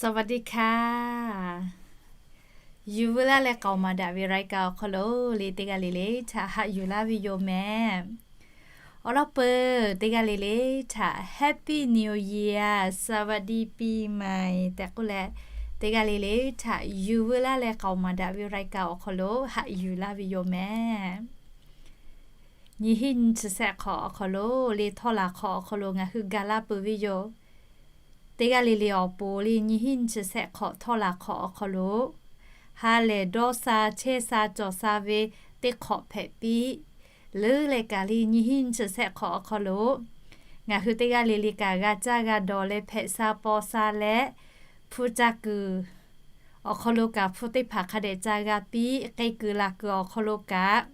สวัสดีค่ะ Yuˬ veu laˇ leh k'aoˍ maˍ daꞈ ve รายการ awˬ hk'aw lo le teˇ g'aˇ le le htaꞈ haꞈ yuˬ laˇ ve yoˬ mehˍ. Awˬ lawn peuˬ teˇ g'aˇ le le htaꞈ Happy New Year, สวัสดีปีใหม่ tehꞈ k'oˆ leh, teˇ g'aˇ le le htaꞈ yuˬ veu laˇ leh k'aoˍ maˍ daꞈ ve รายการ awˬ hk'aw lo haꞈ yuˬ laˇ ve yoˬ mehˍ. Nyiˇ hinˉ nyiˇ chi shehˆ hk'awꞈ awˬ hk'aw lo le, htawˇ laˬ hk'awꞈ awˬ hk'aw lo ngaˬ hui gaˬ la peuˬ ve yoˬ. Teˇ g'aˇ le le awˬ pon le nyiˇ hinˉ nyiˇ chi shehˆ hk'awꞈ htawˇ laˬ hk'awꞈ awˬ hk'aw lo ha lehˬ dawˇ sha chehˇ sha cawˬ sha ve teˇ hk'awꞈ hpehꞈ piˇ. Leuˉ leh kaꞈ le nyiˇ hinˉ nyiˇ chi shehˆ hk'awꞈ awˬ hk'aw lo ngaˬ hui teˇ g'aˇ le le kaꞈ g'a caˇ g'a dawˬ leh hpehꞈ sha paw sha leh, hpu ca kuiˬ awˬ hk'aw lo kaꞈ hpu teˇ hpaˍ hk'a dehꞈ ca g'a piˇ, k'ai kuiˬ laˬ kuiˬ awˬ hk'aw lo kaꞈ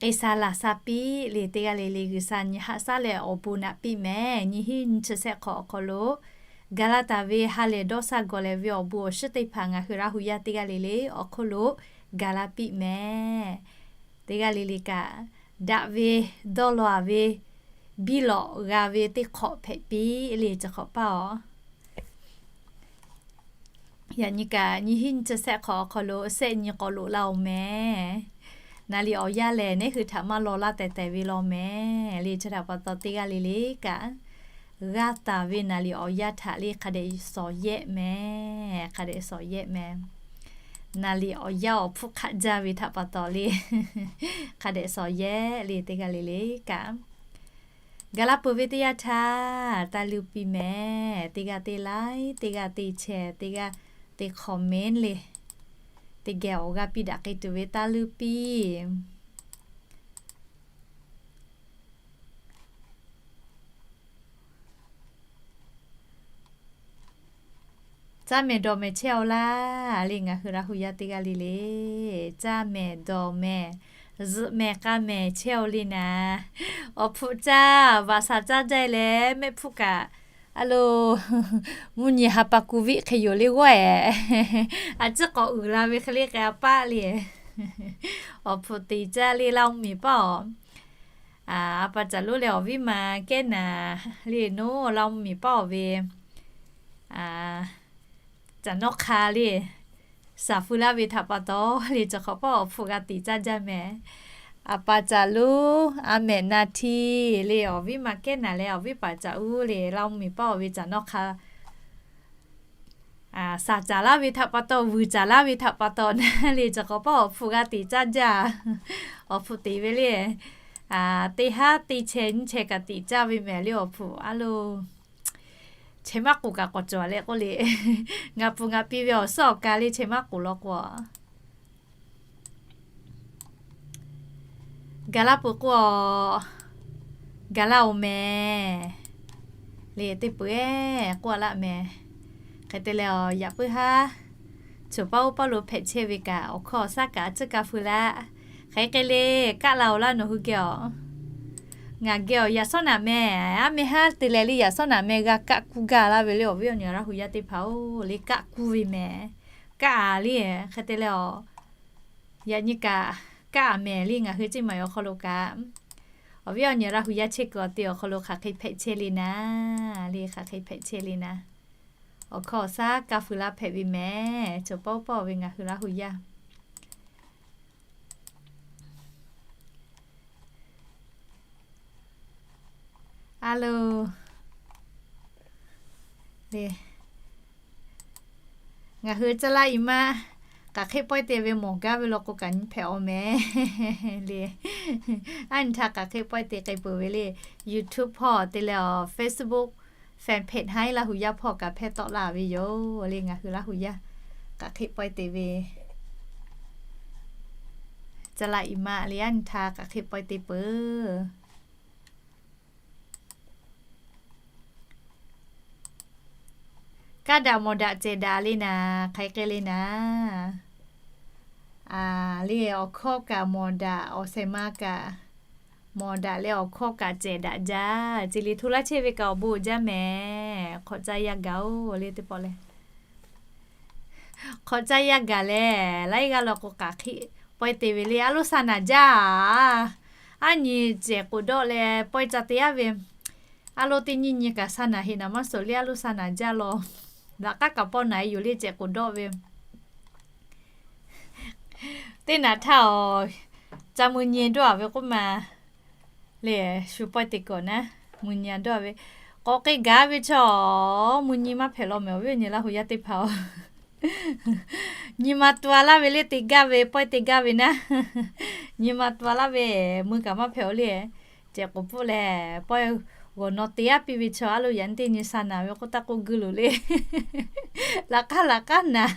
k'ai sha laˬ sha piˇ le. Teˇ g'aˇ le le G'uiˬsha nyi haꞈ shaˉ leh awˬ bon naꞈ piˇ mehˍ. Nyiˇ hinˉ nyiˇ chi shehˆ hk'awꞈ awˬ hk'aw lo gaˬ la taˍ ve ha lehˬ dawˇ sha gawˬ lehˬ ve awˬ bon awˬ shiˉ teˇ hpaˍ ngaˬ hui Laˇ hu yaˇ teˇ g'aˇ le le awˬ hk'oˆ lo gaˬ la piˇ mehˍ. Teˇ g'aˇ le le kaꞈ daꞈ ve, dawˇ law ve, biˇ lawꞈ g'a ve teˇ hk'awꞈ hpehꞈ piˇ le. Chi hk'awꞈ paˇ awˬ Yaꞈ nyi kaꞈ nyiˇ hinˉ nyiˇ chi shehˆ hk'awꞈ awˬ hk'aw lo shehˆ nyi k'awꞈ loꞈ la oˬ mehˍ. Naˍ liꞈ awˬ yanˇ lehˬ, neˉ hui htaꞈ maˇ law laˇ tehˬ tehˬ ve law mehˍ le. Chi htaꞈ pa taw, teˇ g'aˇ le le kaꞈ g'a taˍ ve naˍ liꞈ awˬ yanˇ htaꞈ le hk'a dehꞈ shawˍ yehˆ mehˍ. Hk'a dehꞈ shawˍ yehˆ mehˍ. Naˍ liꞈ awˬ yanˇ awˬ hpfuhˇ hk'aˆ jaˇ ve htaꞈ pa taw le, hk'a dehꞈ shawˍ yehˆ le. Teˇ g'aˇ le le kaꞈ gaˬ la peuˬ ve teˇ yanˇ htaˇ, taˇ luˇ piˇ mehˍ. Teˇ g'aˇ teˇ like, teˇ g'aˇ teˇ share, teˇ g'aˇ teˇ comment le. Teˇ geh awˬ g'aˇ piˇ daꞈ k'ai tuˬ ve taˇ luˇ piˇ. Caˇ mehˍ dawˬ mehˍ chehˇ-aw laˇ le. Ngaˬ hui Laˇ hu yaˇ teˇ g'aˇ le le caˇ mehˍ dawˬ mehˍ, zuhꞈ mehˍ k'a mehˍ chehˇ-aw le naˍ. Awˬ hpfuhˇ caˇ, vaꞈ shaˍ caˇ jaˇ leh mehˆ hpfuhˇ kaꞈ, a lo, mvuhˇ nyi ha pa ku viˆ hk'e yoˬ le g'awˇ-ehˍ. A ciˉ k'awꞈ uiˍ la ve hk'e le k'ai a paˆ le. Awˬ hpfuhˇ teꞈ caˇ le Laˇ hu miˬ paˆ-oˬ. A pa caˬ lonˉ leh awˬ viˉ ma kehˉ naˍ le, nawˬ Laˇ hu miˬ paˆ-oˬ ve caˬ nawˇ hk'a le, shaˍ feu laˇ ve htaꞈ pa taw le, chi hk'awꞈ paˆ awˬ hpfuhˇ g'a teꞈ caˇ jaˇ mehˍ. A pa caˬ lonˉ a mehꞈ na htiˇ le, awˬ viˉ ma kehˉ naˍ leh awˬ viˉ paˍ caˬ uˉ le, Laˇ hu miˬ paˆ-oˬ ve caˬ nawˇ hk'a shaˍ caˍ laˇ ve htaꞈ pa taw, vuiˬ caˍ laˇ ve htaꞈ pa taw naˍ le, chi hk'awꞈ paˆ awˬ hpfuhˇ g'a teꞈ caˇ jaˇ. Awˬ hpfuhˇ teꞈ ve le, teˇ haˉ teˇ chehˇ nyiˇ chehˇ kaꞈ teꞈ caˇ ve mehˍ le awˬ hpfuhˇ. A lo, chehˇ maˇ k'oˍ kaꞈ k'awꞈ cawˬ leh k'oˆ le, ngaˬ pfuhˍ ngaˬ pi ve awˬ suhˉ awˬ ka le chehˇ maˇ k'oˍ law k'o, gaˬ laˇ peuˬ k'o, gaˬ laˇ-oˬ mehˍ le. Teˇ peuˬ-eˬ k'oˆ laˇ mehˍ. Hk'e te leh, yaꞈ puiˉ haˉ choˬ paˇ oˇ paˇ lo hpehꞈ chehˇ ve kaꞈ, awˬ hkawˇ awˬ shaˉ kaꞈ a ciˉ kaˇ feu laˇ. Hk'e hk'e le, kaˆ la-oˬ laˇ nawˬ hui geh-oˬ. Ngaˬ geh-oˬ, yaꞈ shawˉ naꞈ meh, aˉ meh haˉ te leh le, yaꞈ shawˉ naꞈ meh g'a kaˆ kuˇ gaˇ laˇ ve le, awˬ viˉ awˬ nyi Laˇ hu yaˇ teˇ hpaˍ-oˬ le, kaˆ kuˇ ve mehˍ. Kaˆ-a le, hk'e te leh, yaꞈ nyi kaꞈ kaˆ-a mehˍ le. Ngaˬ hui ceˇ maˬ awˬ hk'aw lo kaꞈ, awˬ viˉ awˬ nyi Laˇ hu yaˇ chehˇ kuiˬ awˬ te awˬ hk'aw lo hk'aˬ hk'e hpehꞈ chehˇ le naˍ le, hk'aˬ hk'e hpehꞈ chehˇ le naˍ. Awˬ hkawˇ awˬ shaˉ kaˇ feu laˇ hpehꞈ ve mehˍ. Choˬ paˇ oˇ paˇ ve ngaˬ hui Laˇ hu yaˇ a lo, ngaˬ hui caˇ laˇ i maˆ k'aˬ hk'eˆ pawehˇ te ve mawˬ gaˇ ve law k'o kaꞈ nyi hpehꞈ-aw mehˍ le. Aˉ nyi htaꞈ k'aˬ hk'eˆ pawehˇ te k'ai peuˬ ve le. YouTube hpawˇ te leh, Facebook fan page Haiˉ Laˇ hu yaˇ hpawˇ kaꞈ hpehˇ tawˆ laˇ ve yoˬ le. Ngaˬ hui Laˇ hu yaˇ k'aˬ hk'eˆ pawehˇ te ve caˇ laˇ i maˆ le, aˉ nyi htaꞈ k'aˬ hk'eˆ pawehˇ te peuˬ. Kaˇ daꞈ mawˬ daꞈ cehˬ daꞈ le naˍ, hk'aˬ hk'e le naˍ. A le, awˬ hkawˇ kaꞈ mawˬ daꞈ, awˬ shehˍ ma kaꞈ mawˬ daꞈ leh awˬ hkawˇ kaꞈ cehˬ daꞈ jaˇ. Ceˬ le hto laˇ chehˇ ve kaꞈ awˬ bon jaˇ mehˍ. Hk'awꞈ caˇ yaˇ gaˬ-oˬ le teˇ pawˆ leh, hk'awꞈ caˇ yaˇ gaˬ leh laiˉ g'aˇ law k'o k'aˬ hk'eˆ pawehˇ te ve le. A lo sha naˍ jaˇ-a. Aˉ nyi cehˬ k'oˍ dawˆ leh pawehˇ ca te aˉ ve. A lo teˇ nyi nyi kaꞈ sha naˍ heꞈ naˍ maˇ suhˍ le, a lo sha naˍ jaˇ law. Laꞈ k'aˉ kaꞈ pawˆ naˍ e yoˬ le, cehˬ k'oˍ dawˆ ve. Teˇ naꞈ htaˇ awˬ, ca mui nyi dawˇ a ve k'oˆ ma le, shu pawehˇ te kuiˬ naˉ, mui nyi a dawˇ a ve. K'awꞈ k'ai gaˬ ve chaw, mui nyi maˇ hpehꞈ law mehˍ awˬ viˉ awˬ nyi Laˇ huˍ yaˇ teˇ hpaˍ-oˬ. Nyi ma tu a laˇ ve le te gaˇ ve, pawehˇ te gaˇ ve naˉ. Nyi ma tu a laˇ ve, mui kaꞈ maˇ hpehꞈ-o le. Cehˬ k'oˍ pfuhˆ lehˬ, pawehˇ g'awˬ naw te aˉ piˇ ve chaw a lo yaꞈ nyi teˇ nyi sha naˍ ve k'oˆ taˇ k'oˆ guˇ loˍ le. Laꞈ k'aˉ laꞈ k'aˉ naˍ.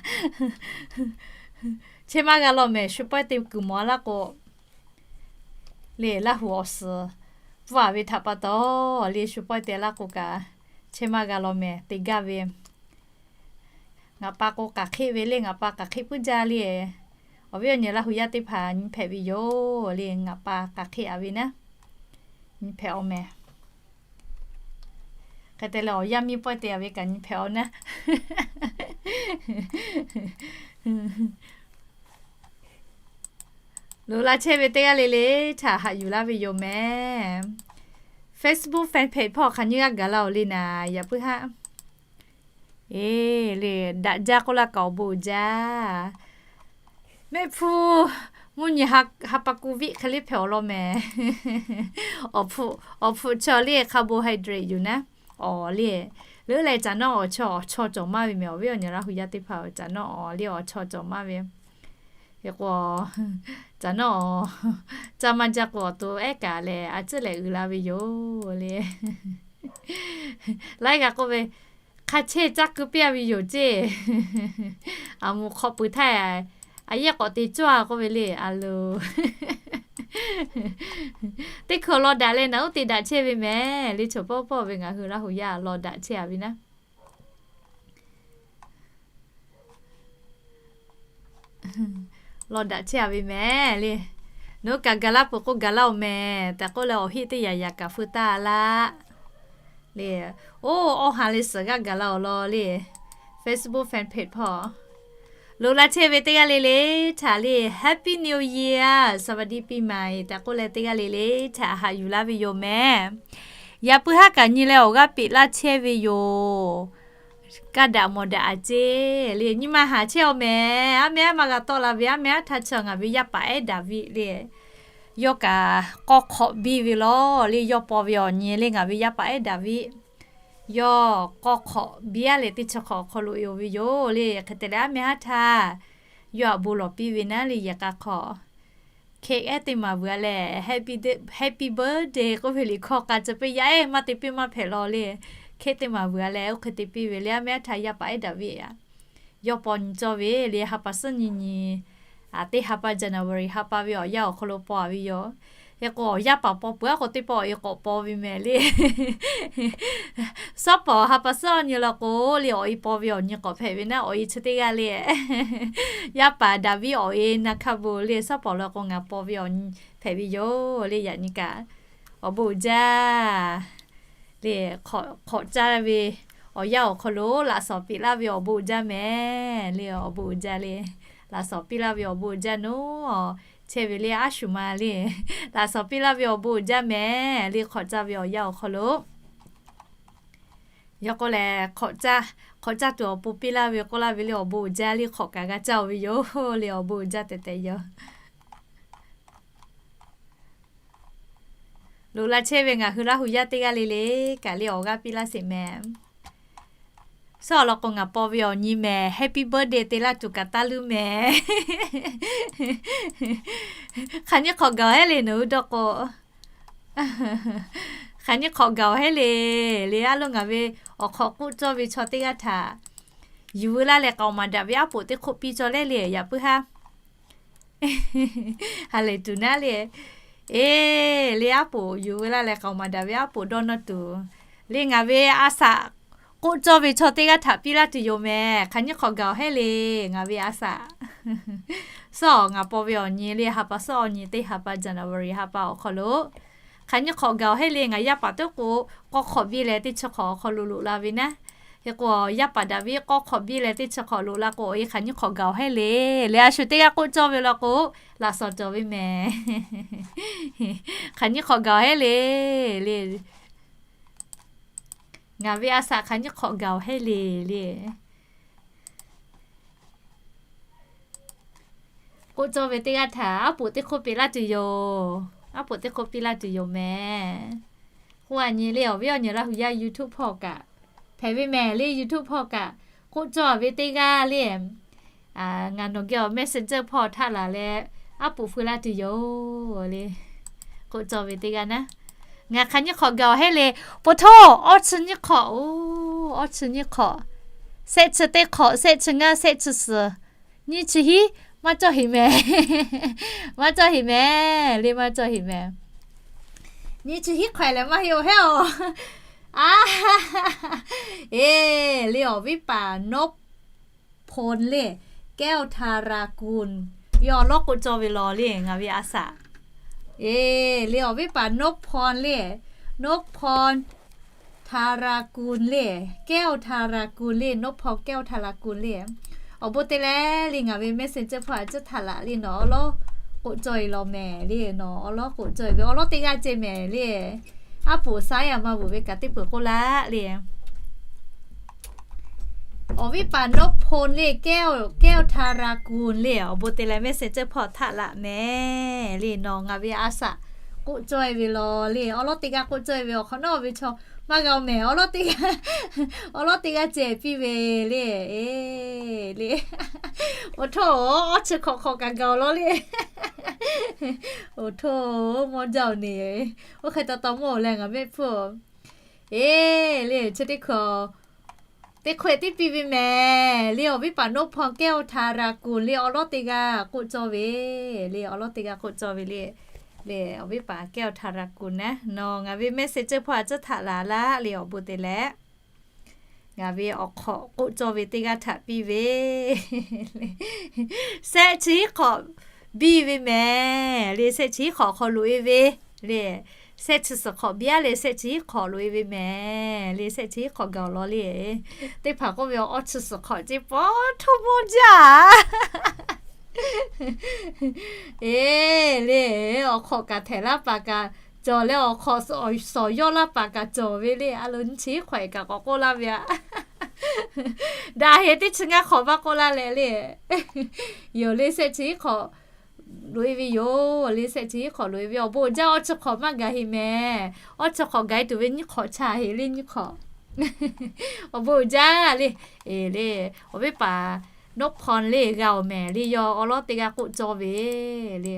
Chehˇ maˇ g'a law mehˍ, shu pawehˇ te kuiˬ mawˬ a laˇ k'o le, Laˇ huˍ awˬ suhˍ pfuhˇ a ve htaꞈ pa taw le, shu pawehˇ te laˇ k'o kaꞈ, chehˇ maˇ g'a law mehˍ te gaˇ ve. Ngaˬ pa k'o k'aˬ hk'eˆ ve le, ngaˬ pa k'aˬ hk'eˆ puiˉ jaˇ le. Awˬ viˉ awˬ nyi Laˇ huˍ yaˇ teˇ hpaˍ nyi hpehꞈ ve yoˬ le, ngaˬ pa k'aˬ hk'eˆ a ve naˉ. Nyi hpehꞈ-aw mehˍ. Hk'e te leh awˬ yaˇ miˇ pawehˇ te a ve kaꞈ nyi hpehꞈ-aw naˉ. Loꞈ la chehˇ ve teˇ g'aˇ le le htaꞈ haꞈ yuˬ laˇ ve yoˬ mehˍ. Facebook fan page hpawˇ hk'aˬ nyiˇ g'aˇ gaˬ la-oˬ le naˍ, yaꞈ puiˉ haˉ. Eˬ le, daꞈ jaˇ k'oˆ laˇ kaꞈ awˬ bon uiˍ jaˇ. Mehˆ hpfuhˇ mvuhˇ nyi ha pa ku viˆ hk'e le hpehꞈ-aw law mehˍ. Awˬ hpfuhˆ chaw le carbohydrate yoˬ naˉ. Awˬ le, leuˉ leh caꞈ nawˉ awˬ chaw, awˬ chaw cawˬ maˇ ve mehˍ. Awˬ viˉ awˬ nyi Laˇ huˍ yaˇ teˇ hpaˍ caꞈ nawˉ awˬ le awˬ chaw cawˬ maˇ ve. Hk'e k'o, caꞈ nawˉ awˬ, caˇ maˇ jaˇ k'o awˬ to ehˉ kaꞈ lehˬ a ciˉ lehˬ uiˍ la ve yoˬ le. Laiˉ g'a k'oˆ ve, hk'a chehˇ caˇ keu piˇ a ve yoˬ ceˇ. Aˬ moˍ hk'aw peuˬ htaˇ, a yehˇ k'awꞈ te cawˇ a k'oˆ ve le a loˬ. Teˇ hkui law daꞈ leh naˬ uˉ te daꞈ chehˇ ve mehˍ le, chaw pawˆ pawˆ ve ngaˬ hui Laˇ huˍ yaˇ law daꞈ chehˇ a ve naˉ. Law daꞈ chehˇ a ve mehˍ le. Nawˬ hui kaꞈ gaˬ laˇ peuˬ k'o gaˬ laˇ-oˬ mehˍ. Taꞈ k'oˆ leh awˬ heˆ teˇ yaꞈ yaꞈ kaꞈ feu taˇ laˇ le. Oˇ, awˬ ha leh suhˍ g'aˇ gaˬ la-oˬ law le. Facebook fan page hpawˇ loꞈ la chehˇ ve teˇ g'aˇ le le htaꞈ le, Happy New Year, สวัสดีปีใหม่ taꞈ k'oˆ leh teˇ g'aˇ le le htaꞈ haꞈ yuˬ laˇ ve yoˬ mehˍ. Yaꞈ puiˉ haˉ kaꞈ nyi leh awˬ g'aˇ peꞈ laˇ chehˇ ve yoˬ. Kaˇ daꞈ mawˬ daꞈ a ceˇ le, nyi ma haˍ chehˇ-aw mehˍ. Aˉ mehˉ aˉ ma g'a tawˆ la ve, aˉ mehˉ aˉ htaˇ chi ngaˬ ve yaˇ paˍ ehˉ Daˍviˆ le, yawˇ kaꞈ k'awˇ hk'awꞈ biˇ ve law le, yawˇ paw ve awˬ nyi le ngaˬ ve yaˇ paˍ ehˉ Daˍviˆ. Yawˇ k'awˇ hk'awꞈ biˇ a leh teˇ chi hk'awꞈ awˬ hk'aw lo e-oˬ ve yoˬ le. Hk'e te leh aˉ mehˉ aˉ htaˇ yawˇ aꞈ bon lawˬ piˇ ve naˉ le, yehˬ k'a hk'aw cake ehˉ teˇ maˬ vuiˬ a leh, happy birthday k'oˆ ve liꞈ hkawˇ k'a ca piˇ yaˇ ehˉ maˇ te piˇ maˇ hpehꞈ law le. Cake teˇ maˬ vuiˬ a leh oˇ hk'e te piˇ ve le, aˉ mehˉ aˉ htaˇ yaˇ paˍ ehˉ Daˍviˆ a, yawˇ paw nyi cawˇ ve le, ha pa suhˉ nyi nyi, teˇ ha pa January ha pa ve awˬ yanˇ awˬ hk'aw lo paw a ve yoˬ. Hk'e k'o awˬ yaˇ paˍ paw peuˬ a k'o teˇ pawˆ awˬ e k'awꞈ paw ve mehˍ le. Suhˉ pawˍ ha pa suhˉ awˬ nyi law k'o le, awˬ e paw ve awˬ nyi k'awꞈ hpehꞈ ve naˉ, awˬ e chi teˇ g'aˇ le. Yaˇ paˍ Daˍviˆ awˬ e na hk'a bon le, suhˉ pawˍ law k'o ngaˬ paw ve awˬ nyi hpehꞈ ve yoˬ le. Yaꞈ nyi kaꞈ awˬ bon uiˍ jaˇ le. Hk'awꞈ caˇ ve awˬ yanˇ awˬ hk'aw lo laꞈ shawˍ piˇ laˇ ve awˬ bon uiˍ jaˇ mehˍ le. Awˬ bon uiˍ jaˇ le. Laꞈ shawˍ piˇ laˇ ve awˬ bon uiˍ jaˇ naˉ, chehˇ ve le a shu ma le. Laꞈ shawˍ piˇ laˇ ve awˬ bon uiˍ jaˇ mehˍ le. Hk'awꞈ caˇ ve awˬ yanˇ awˬ hk'aw lo yawˇ k'oˆ leh, hk'awꞈ caˇ tuˬ awˬ pon piˇ laˇ ve k'oˆ laˇ ve le, awˬ bon uiˍ jaˇ le. Hk'awꞈ kaꞈ g'a caˇ-oˬ ve yoˬ le. Awˬ bon uiˍ jaˇ tehꞈ tehꞈ yoˬ. Loꞈ la chehˇ ve ngaˬ hui Laˇ huˍ yaˇ teˇ g'aˇ le le kaꞈ le awˬ g'aˇ piˇ laˇ sheˍ mehˍ. Suhˉ awˬ lawn k'o ngaˬ paw ve awˬ nyi mehˍ, happy birthday te laˇ tuˬ kaꞈ taˇ luˇ mehˍ. Hk'aˬ nyi hk'awꞈ gaˬ-oˬ heˆ le nawˬ hui dawˇ k'o, hk'aˬ nyi hk'awꞈ gaˬ-oˬ heˆ le. Le a lo ngaˬ ve awˬ hk'awꞈ k'oˆ cawˇ ve chaw teˇ g'aˇ htaꞈ yuˬ veu laˇ leh k'aoˍ maˍ daꞈ ve aˉ poꞈ teˇ hk'oˆ piˇ cawˇ leh le, yaꞈ puiˉ haˉ ha lehˬ tuˬ naˉ le. Eˬ, le aˉ poꞈ yuˬ veu laˇ leh k'aoˍ maˍ daꞈ ve aˉ poꞈ dawˇ nawˇ tuˬ le, ngaˬ ve a shaꞈ k'oˆ cawˇ ve chaw teˇ g'aˇ htaꞈ piˇ laˇ tuˬ yoˬ mehˍ. Hk'aˬ nyi hk'awꞈ gaˬ-oˬ heˆ le ngaˬ ve a shaꞈ. Suhˉ awˬ ngaˬ paw ve awˬ nyi le, ha pa suhˉ awˬ nyi teˇ ha pa January ha pa awˬ hk'aw lo hk'aˬ nyi hk'awꞈ gaˬ-oˬ heˆ le, ngaˬ yaˇ paˍ teˇ k'o k'awˇ hk'awꞈ biˇ leh teˇ chi hk'awꞈ awˬ hk'aw lo loꞈ la ve naˉ. Hk'e k'o yaˇ paˍ daꞈ ve k'awˇ hk'awꞈ biˇ leh teˇ chi hk'awꞈ loꞈ la k'o, awˬ e hk'aˬ nyi hk'awꞈ gaˬ-oˬ heˆ le. Le a shu teˇ g'aˇ k'oˆ cawˇ ve law k'o, laꞈ shawˍ cawˬ ve mehˍ. Hk'aˬ nyi hk'awꞈ gaˬ-oˬ heˆ le. Le ngaˬ ve a shaꞈ hk'aˬ nyi hk'awꞈ gaˬ-oˬ heˆ le le. k'oˆ cawˇ ve teˇ g'aˇ htaꞈ aˉ poꞈ teˇ hk'oˆ piˇ laˇ tuˬ yoˬ. Aˉ poꞈ teˇ hk'oˆ piˇ laˇ tuˬ yoˬ mehˍ. K'oˆ a nyi le, awˬ viˉ awˬ nyi Laˇ hu yaˇ YouTube hpawˇ kaꞈ hpehꞈ ve mehˍ le. YouTube hpawˇ kaꞈ k'oˆ cawˇ ve teˇ g'aˇ le, ngaˬ nawˬ geh awˬ Messenger hpawˇ htaꞈ laˬ leh aˉ poꞈ feu laˇ tuˬ yoˬ le. K'oˆ cawˇ ve teˇ g'aˇ naˉ, ngaˬ hk'aˬ nyiˇ hk'awꞈ gaˬ awˬ heˆ le. Poˬ htoˇ awˇ chi nyiˇ hk'awꞈ, oˬ, awˇ chi nyiˇ hk'awꞈ, shehˆ chi teˇ hk'awꞈ, shehˆ chi ngaˇ, shehˆ chi suhˍ, nyiˇ chi hiˉ maˇ cawˇ heˆ mehˍ. Maˇ cawˇ heˆ mehˍ le, maˇ cawˇ heˆ mehˍ. Nyiˇ chi hiˉ hk'awꞈ lehˬ maˇ heˆ oˬ heˆ oˬ. A, e, le awˬ viˉ paˍ Nobphon le, แก้วธารากุล yawˇ awˬ lawˉ k'oˆ cawˇ ve law le ngaˬ ve a shaꞈ. E, le awˬ viˉ paˍ Nobphon le, Nobphon Tharagun le, แก้วธารากุล le, Nobphon แก้วธารากุล le. Awˬ bon te leh le ngaˬ ve Messenger hpawˇ a ciˉ htaꞈ laˬ le nawˬ awˬ lawˉ k'oˆ cawˇ e law mehˍ le, nawˬ awˬ lawˉ k'oˆ cawˇ e ve awˬ lawˉ teˇ g'aˇ ceh mehˍ le. Aˉ poꞈ saiˉ yaꞈ ma vuiˬ ve kaꞈ teˇ peuˬ k'oˆ laˇ le. Awˬ viˉ paˍ Nobphon le, แก้วธารากุล le, awˬ bon te leh Messenger hpawˇ htaꞈ laˬ mehˍ le nawˬ ngaˬ ve a shaꞈ k'oˆ cawˇ e ve law le. Awˬ lawˉ teˇ g'aˇ k'oˆ cawˇ e ve awˬ hk'awꞈ nawˉ ve chaw maˇ g'a mehˍ. Awˬ lawˉ teˇ g'aˇ, awˬ lawˉ teˇ g'aˇ ceh piˇ ve le. E, le, oˬ htoˇ, awˇ chi hk'awꞈ hk'awꞈ kaꞈ gaˬ awˬ law le. Oˬ htoˇ, mawˇ jaˇ oˬ ne. Oˇ hk'e taw taw mawˇ oˬ leh ngaˬ mehˆ hpfuhˇ. E, le chi teˇ hkui teˇ hkui tiˉ piˇ ve mehˍ le. Awˬ viˉ paˍ Nobphon แก้วธารากุล le awˬ lawˉ teˇ g'aˇ k'oˆ cawˇ ve le, awˬ lawˉ teˇ g'aˇ k'oˆ cawˇ ve le. Le awˬ viˉ paˍ แก้วธารากุล naˉ nawˬ ngaˬ ve Messenger hpawˇ a ciˉ htaꞈ laˬ laˇ le awˬ bon te leh ngaˬ ve awˬ hk'awꞈ k'oˆ cawˇ ve teˇ g'aˇ htaꞈ piˇ ve. Shehˆ chi hiˉ hk'awꞈ biˇ ve mehˍ le, shehˆ chi hiˉ hk'awꞈ hk'aw loꞈ e ve le. Shehˆ chi suhˍ hk'awꞈ biˇ a le, shehˆ chi hiˉ hk'awꞈ loꞈ e ve mehˍ le, shehˆ chi hiˉ hk'awꞈ gaˬ awˬ law le. Teˇ hpaˍ k'oˆ ve awˬ chi suhˍ hk'awꞈ ceh paw htoˇ mawˇ jaˇ. E, le, awˬ hk'awꞈ kaꞈ htehˍ laˇ paˍ kaꞈ cawˬ leh awˬ hk'awꞈ suhˍ yawˇ laˇ paˍ kaꞈ cawˬ ve le. A lo nyiˇ chi hiˉ hk'awꞈ e kaꞈ k'awꞈ k'oˆ laˇ ve a. Daꞈ heˍ teˇ chi ngaˇ hk'awꞈ maˇ k'oˆ laˇ leh le. Yoˬ le, shehˆ chi hiˉ hk'awꞈ loꞈ e ve yoˬ le, shehˆ chi hiˉ hk'awꞈ loꞈ e ve awˬ bon uiˍ jaˇ. Awˇ chi hk'awꞈ maˇ gaˬ heˍ mehˍ. Awˇ chi hk'awꞈ gaˬ e tuˬ ve nyiˇ hk'awꞈ chaˇ heˍ le, nyiˇ hk'awꞈ. Awˬ bon uiˍ jaˇ le. E, le, awˬ viˉ paˍ Nobphon le g'a awˬ mehˍ le, yawˇ awˬ lawˉ teˇ g'aˇ k'oˆ cawˇ ve le.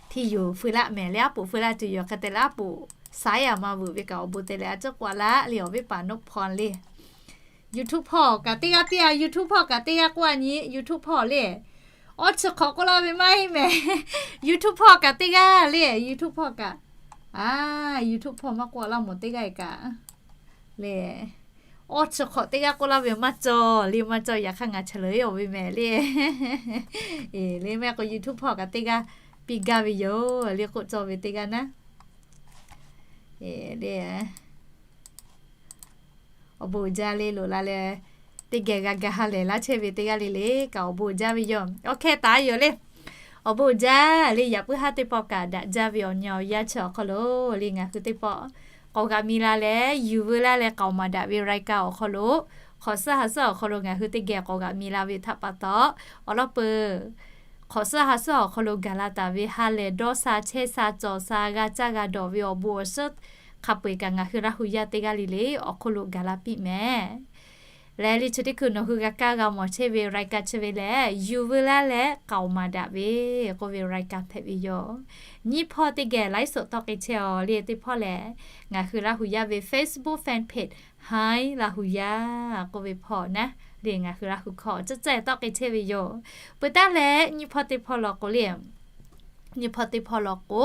Hti yuˬ feu laˇ mehˍ le, aˉ poꞈ feu laˇ tuˬ yoˬ. Hk'e te leh aˉ poꞈ saiˉ yaꞈ ma vuiˬ ve kaꞈ awˬ bon te leh a ciˉ k'oˆ a laˇ le awˬ viˉ paˍ Nobphon le. YouTube hpawˇ kaꞈ teˇ g'aˇ piˇ a, YouTube hpawˇ kaꞈ teˇ g'aˇ k'oˆ a nyi, YouTube hpawˇ le. Awˇ chi hk'awꞈ k'oˆ laˇ ve maˇ heˆ mehˍ. YouTube hpawˇ kaꞈ teˇ g'aˇ le, YouTube hpawˇ kaꞈ. A, YouTube hpawˇ maˇ k'oˆ a laˇ mawˬ teˇ g'aˇ e kaꞈ le. Awˇ chi hk'awꞈ teˇ g'aˇ k'oˆ laˇ ve maˇ cawˬ le, maˇ cawˬ. Yaꞈ hk'aˇ ngaˬ chi leuˬ e awˬ ve mehˍ le. E, le mehˆ k'o YouTube hpawˇ kaꞈ teˇ g'aˇ piˇ gaˇ ve yoˬ le k'oˆ cawˇ ve teˇ g'aˇ naˉ. E, le awˬ bon uiˍ jaˇ le loꞈ la leh teˇ geh g'a ga ha lehˬ laˇ chehˇ ve teˇ g'aˇ le le kaꞈ awˬ bon uiˍ jaˇ ve yoˬ. Awˬ hkeh taˍ yoˬ le. Awˬ bon uiˍ jaˇ le, yaꞈ puiˉ haˉ teˇ pawˆ kaꞈ daꞈ jaˇ ve awˬ nyi awˬ yanˇ chi awˬ hk'aw lo le ngaˬ hui teˇ pawˆ k'awꞈ g'aꞈ mi la leh yuˬ veu laˇ leh k'aoˍ maˍ daꞈ ve รายการ awˬ hk'aw lo, hk'awꞈ suhˉ ha suhˉ awˬ hk'aw lo ngaˬ hui teˇ geh k'awꞈ g'aꞈ mi la ve htaꞈ pa taw, awˬ lawn peuˬ hk'awꞈ suhˉ ha suhˉ awˬ hk'aw lo gaˬ la taˍ ve ha lehˬ dawˇ sha chehˇ sha cawˬ sha g'a caˇ g'a dawˬ ve awˬ bon awˬ suhˉ hk'a peu eˬ kaꞈ ngaˬ hui Laˇ hu yaˇ teˇ g'aˇ le le awˬ hk'oˆ lo gaˬ la piˇ mehˍ. Leh le chi teˇ hkui nawˬ hui g'a kaˇ g'a mawˬ chehˇ ve รายการ chi ve lehˬ, yuˬ veu laˇ leh k'aoˍ maˍ daꞈ ve k'oˆ ve รายการ hpehꞈ ve yoˬ. Nyiˇ hpawˇ teˇ geh ไลฟ์สด tawˆ k'ai chehˇ aw le teˇ hpawˇ lehˬ, ngaˬ hui Laˇ hu yaˇ ve Facebook fan page Hi Laˇ hu yaˇ k'oˆ ve hpawˇ naˉ le ngaˬ hui Laˇ hu hkawˇ ceh ceh tawˆ k'ai chehˇ ve yoˬ. Peuˬ taˉ leh nyiˇ hpawˇ teˇ hpawˇ law k'o le, nyiˇ hpawˇ teˇ hpawˇ law k'o,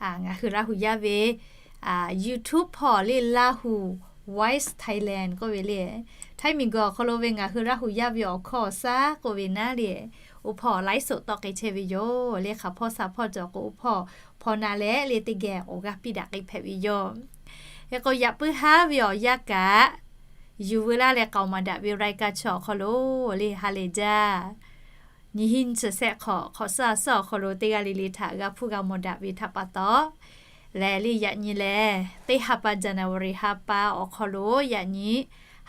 ngaˬ hui Laˇ hu yaˇ ve YouTube hpawˇ le Laˇ hu Voice Thailand k'oˆ ve le, Htaiˇ miˬguiˬ awˬ hk'aw lo ve ngaˬ hui Laˇ hu yaˇ ve awˬ hkawˇ awˬ shaˉ k'oˆ ve naˉ le, oˇ hpawˇ ไลฟ์สด tawˆ k'ai chehˇ ve yoˬ le. Hk'aˬ hpawˇ sha hpawˇ cawˬ k'o oˇ hpawˇ hpawˇ na leh le teˇ geh awˬ g'aˇ piˇ daꞈ k'ai hpehꞈ ve yoˬ. Hk'e k'o yaꞈ puiˉ haˉ ve awˬ yanˇ kaꞈ yuˬ veu laˇ leh k'aoˍ maˍ daꞈ ve รายการ chi awˬ hk'aw lo le ha lehˬ jaˇ. Nyi hiˉ nyi chi shehˆ hk'awꞈ hk'awꞈ suhˉ ha suhˉ awˬ hk'aw lo teˇ g'aˇ le le htaꞈ g'a hpuˇ g'a mawˬ daꞈ ve htaꞈ pa taw, lehˬ le yaꞈ nyi lehˬ teˇ ha pa January ha pa awˬ hk'aw lo yaꞈ nyi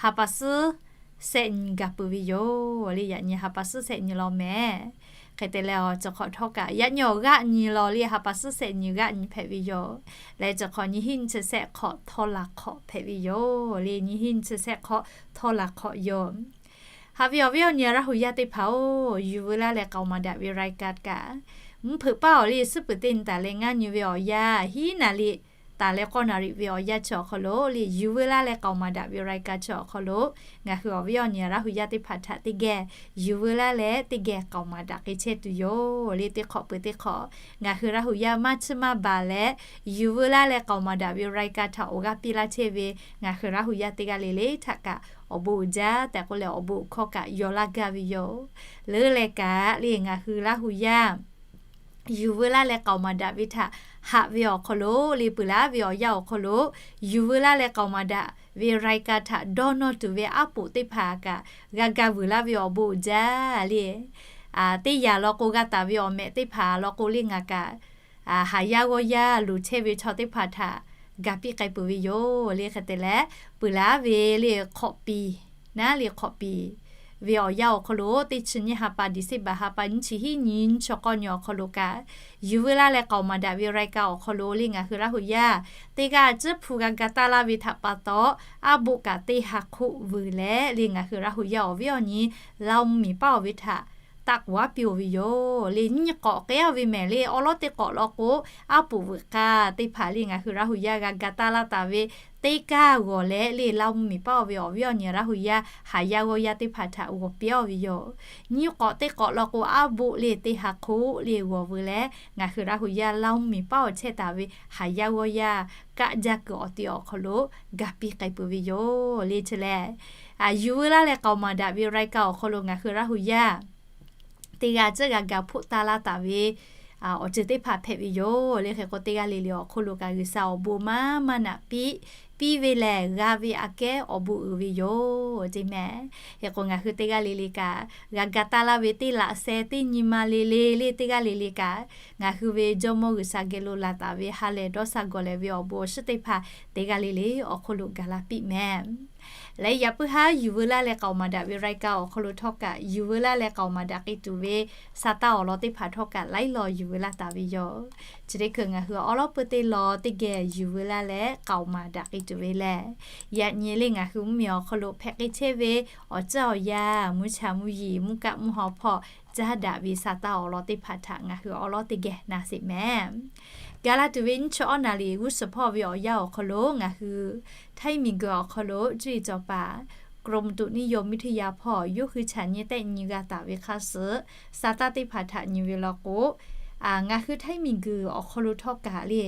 ha pa suhˉ shehˆ nyi gaˬ peuˬ ve yoˬ le. Yaꞈ nyi ha pa suhˉ shehˆ nyi law mehˍ. Hk'e te leh, awˬ ceuˬ hk'awꞈ htawˇ kaꞈ yaꞈ nyi awˬ g'aˆ nyi law le, ha pa suhˉ shehˆ nyi g'aˆ nyi hpehꞈ ve yoˬ. Leh ceuˬ hk'awꞈ nyiˇ hinˉ nyiˇ chi shehˆ hk'awꞈ htawˇ laˬ hk'awꞈ hpehꞈ ve yoˬ. Le nyiˇ hinˉ nyiˇ chi shehˆ hk'awꞈ htawˇ laˬ hk'awꞈ yoˬ. Haꞈ ve awˬ viˉ awˬ nyi Laˇ hu yaˇ teˇ hpaˍ-oˬ, yuˬ veu laˇ leh k'aoˍ maˍ daꞈ ve รายการ kaꞈ, mvuhˇ hpeuꞈ paˇ awˬ le suhˉ peuˬ teˇ nyi taˍ leh ngaˇ nyi ve awˬ yanˇ hiˉ naˍ riˍ taˍ leh k'awˇ naˍ riˍ ve awˬ yanˇ chi awˬ hk'aw lo le, yuˬ veu laˇ leh k'aoˍ maˍ daꞈ ve รายการ chi awˬ hk'aw lo, ngaˬ hui awˬ viˉ awˬ nyi Laˇ hu yaˇ teˇ hpaˍ htaꞈ teˇ geh yuˬ veu laˇ leh teˇ geh k'aoˍ maˍ daꞈ k'ai chehˇ tuˬ yoˬ. Le teˇ hk'awꞈ peuˬ teˇ hk'awꞈ ngaˬ hui Laˇ hu yaˇ maˇ chiˇ maˇ baˬ leh, yuˬ veu laˇ leh k'aoˍ maˍ daꞈ ve รายการ htaꞈ awˬ g'aˇ piˇ laˇ chehˇ ve ngaˬ hui Laˇ hu yaˇ teˇ g'aˇ le le htaꞈ kaꞈ awˬ bon uiˍ jaˇ tehꞈ k'oˆ leh, awˬ bon uiˍ hkawˇ kaꞈ yaw laˇ gaˇ ve yoˬ. Leuˉ leh kaꞈ le, ngaˬ hui Laˇ hu yaˇ yuˬ veu laˇ leh k'aoˍ maˍ daꞈ ve htaꞈ haꞈ ve awˬ hk'aw lo le, peuˬ laˇ ve awˬ yanˇ awˬ hk'aw lo yuˬ veu laˇ leh k'aoˍ maˍ daꞈ ve รายการ htaꞈ dawˇ nawˇ tuˬ ve aˉ poꞈ teˇ hpaˍ kaꞈ g'a ga vuiˬ laˇ ve awˬ bon uiˍ jaˇ le. Teˇ yanˇ law k'o g'a taˍ ve awˬ mehꞈ teˇ hpaˍ law k'o le, ngaˬ kaꞈ haˍ yaˇ g'awˇ yaˇ loˍ chehˇ ve chaw teˇ hpaˍ htaꞈ ga piˇ k'ai peuˬ ve yoˬ. Le hk'e te leh, peuˬ laˇ ve le hk'awꞈ piˍ naˉ le hk'awꞈ piˍ ve awˬ yanˇ awˬ hk'aw lo, teˇ chi nyiˇ ha pa December ha pa nyiˇ chi hiˉ nyi nyiˇ chi k'awˇ nyi awˬ hk'aw lo kaꞈ, yuˬ veu laˇ leh k'aoˍ maˍ daꞈ ve รายการ awˬ hk'aw lo le, ngaˬ hui Laˇ hu yaˇ teˇ g'aˇ ciˉ hpu g'a ga taˇ laˇ ve htaꞈ pa taw, aˉ boˆ kaꞈ teˇ ha hk'oˆ vuiˬ leh le, ngaˬ hui Laˇ hu yaˇ awˬ viˉ awˬ nyi Laˇ hu miˬ paˆ-oˬ ve htaꞈ taˆ k'oˍ aˉ piˇ oˬ ve yoˬ. Le nyiˇ k'awꞈ k'ehˉ oˬ ve mehˍ le, awˉ lawˉ teˇ k'awꞈ law k'o, aˉ poꞈ veuꞈ k'aˇ teˇ hpaˍ le ngaˬ hui Laˇ hu yaˇ g'a ga taˇ laˇ taˍ ve teˇ kaˇ g'awˬ leh le, Laˇ hu miˬ paˆ-oˬ ve awˬ viˉ awˬ nyi Laˇ hu yaˇ haˍ yaˇ g'awˇ yaˇ teˇ hpaˍ htaꞈ g'awˬ piˇ oˬ ve yoˬ. Nyiˇ k'awꞈ teˇ k'awꞈ law k'o, aˉ boˆ le teˇ ha hk'oˆ le g'awˬ veu leh, ngaˬ hui Laˇ hu yaˇ Laˇ hu miˬ paˆ-oˬ chehˇ taˍ ve haˍ yaˇ g'awˇ yaˇ kaˆ jaˇ kuiˬ awˬ ti awˬ hk'aw lo ga piˇ k'ai peuˬ ve yoˬ. Le chi lehˬ, yuˬ veu laˇ leh k'aoˍ maˍ daꞈ ve รายการ awˬ hk'aw lo ngaˬ hui Laˇ hu yaˇ teˇ g'aˇ ciˉ g'a ga hpoˆ taˇ laˇ taˍ ve awˬ ceuˬ teˇ hpaˍ hpehꞈ ve yoˬ. Le hk'e k'o, teˇ g'aˇ le le awˬ hk'oˆ lo kaꞈ G'uiˬsha awˬ bon maˇ maˇ naꞈ piˇ, piˇ ve lehˬ g'a ve aꞈ kehˉ awˬ bon uiˍ ve yoˬ ceˇ mehˍ. Hk'e k'o, ngaˬ hui teˇ g'aˇ le le kaꞈ g'a ga taˇ laˇ ve teˇ laꞈ sheh teˇ nyi ma le le le teˇ g'aˇ le le kaꞈ, ngaˬ hui ve Jawˇmawˇ G'uiˬsha geh lo laˬ taˍ ve ha lehˬ dawˇ sha gawˬ lehˬ ve awˬ bon awˬ shiˍ teˇ hpaˍ teˇ g'aˇ le le awˬ hk'oˆ lo gaˬ la piˇ mehˍ. Leh yaꞈ puiˉ haˉ yuˬ veu laˇ leh k'aoˍ maˍ daꞈ ve รายการ awˬ hk'aw lo htawˇ kaꞈ, yuˬ veu laˇ leh k'aoˍ maˍ daꞈ k'ai tuˬ ve sa taˇ awˬ lawn teˇ hpaˍ htawˇ kaꞈ laiˉ law yuˬ veu laˇ taˍ ve yoˬ. Chi teˇ hkui ngaˬ hui awˉ lawˉ peuˇ teˇ law teˇ geh yuˬ veu laˇ leh k'aoˍ maˍ daꞈ k'ai tuˬ ve lehˬ, yaꞈ nyi le ngaˬ hui mvuhˇmiˬ awˬ hk'aw lo hpehꞈ k'ai chehˇ ve awˬ ciˉ awˬ yanˇ, mvuhˇ cha mvuhˇ yeˬ, mvuhˇ kaˆ mvuhˇ haw hpawˇ caˇ daꞈ ve sa taˇ awˬ lawn teˇ hpaˍ htaꞈ ngaˬ hui awˉ lawˉ teˇ geh na sheˍ mehˍ. Gaˬ la tuˬ ve nyiˇ chi awˉ naˍ riˍ g'uˇ suhˍ hpawˇ ve awˬ yanˇ awˬ hk'aw lo ngaˬ hui Htaiˇ miˬguiˬ awˬ hk'aw lo cuˇ yiˍ cawˬ paˍ กรมอุตุนิยมวิทยา hpawˇ yawˇ hui chaꞈ nyi tehˆ nyi g'a taˍ ve hk'a suhˍ, sa taˇ teˇ hpaˍ htaꞈ nyi ve law k'o, ngaˬ hui Htaiˇ miˬguiˬ awˬ hk'aw lo htawˇ kaꞈ le,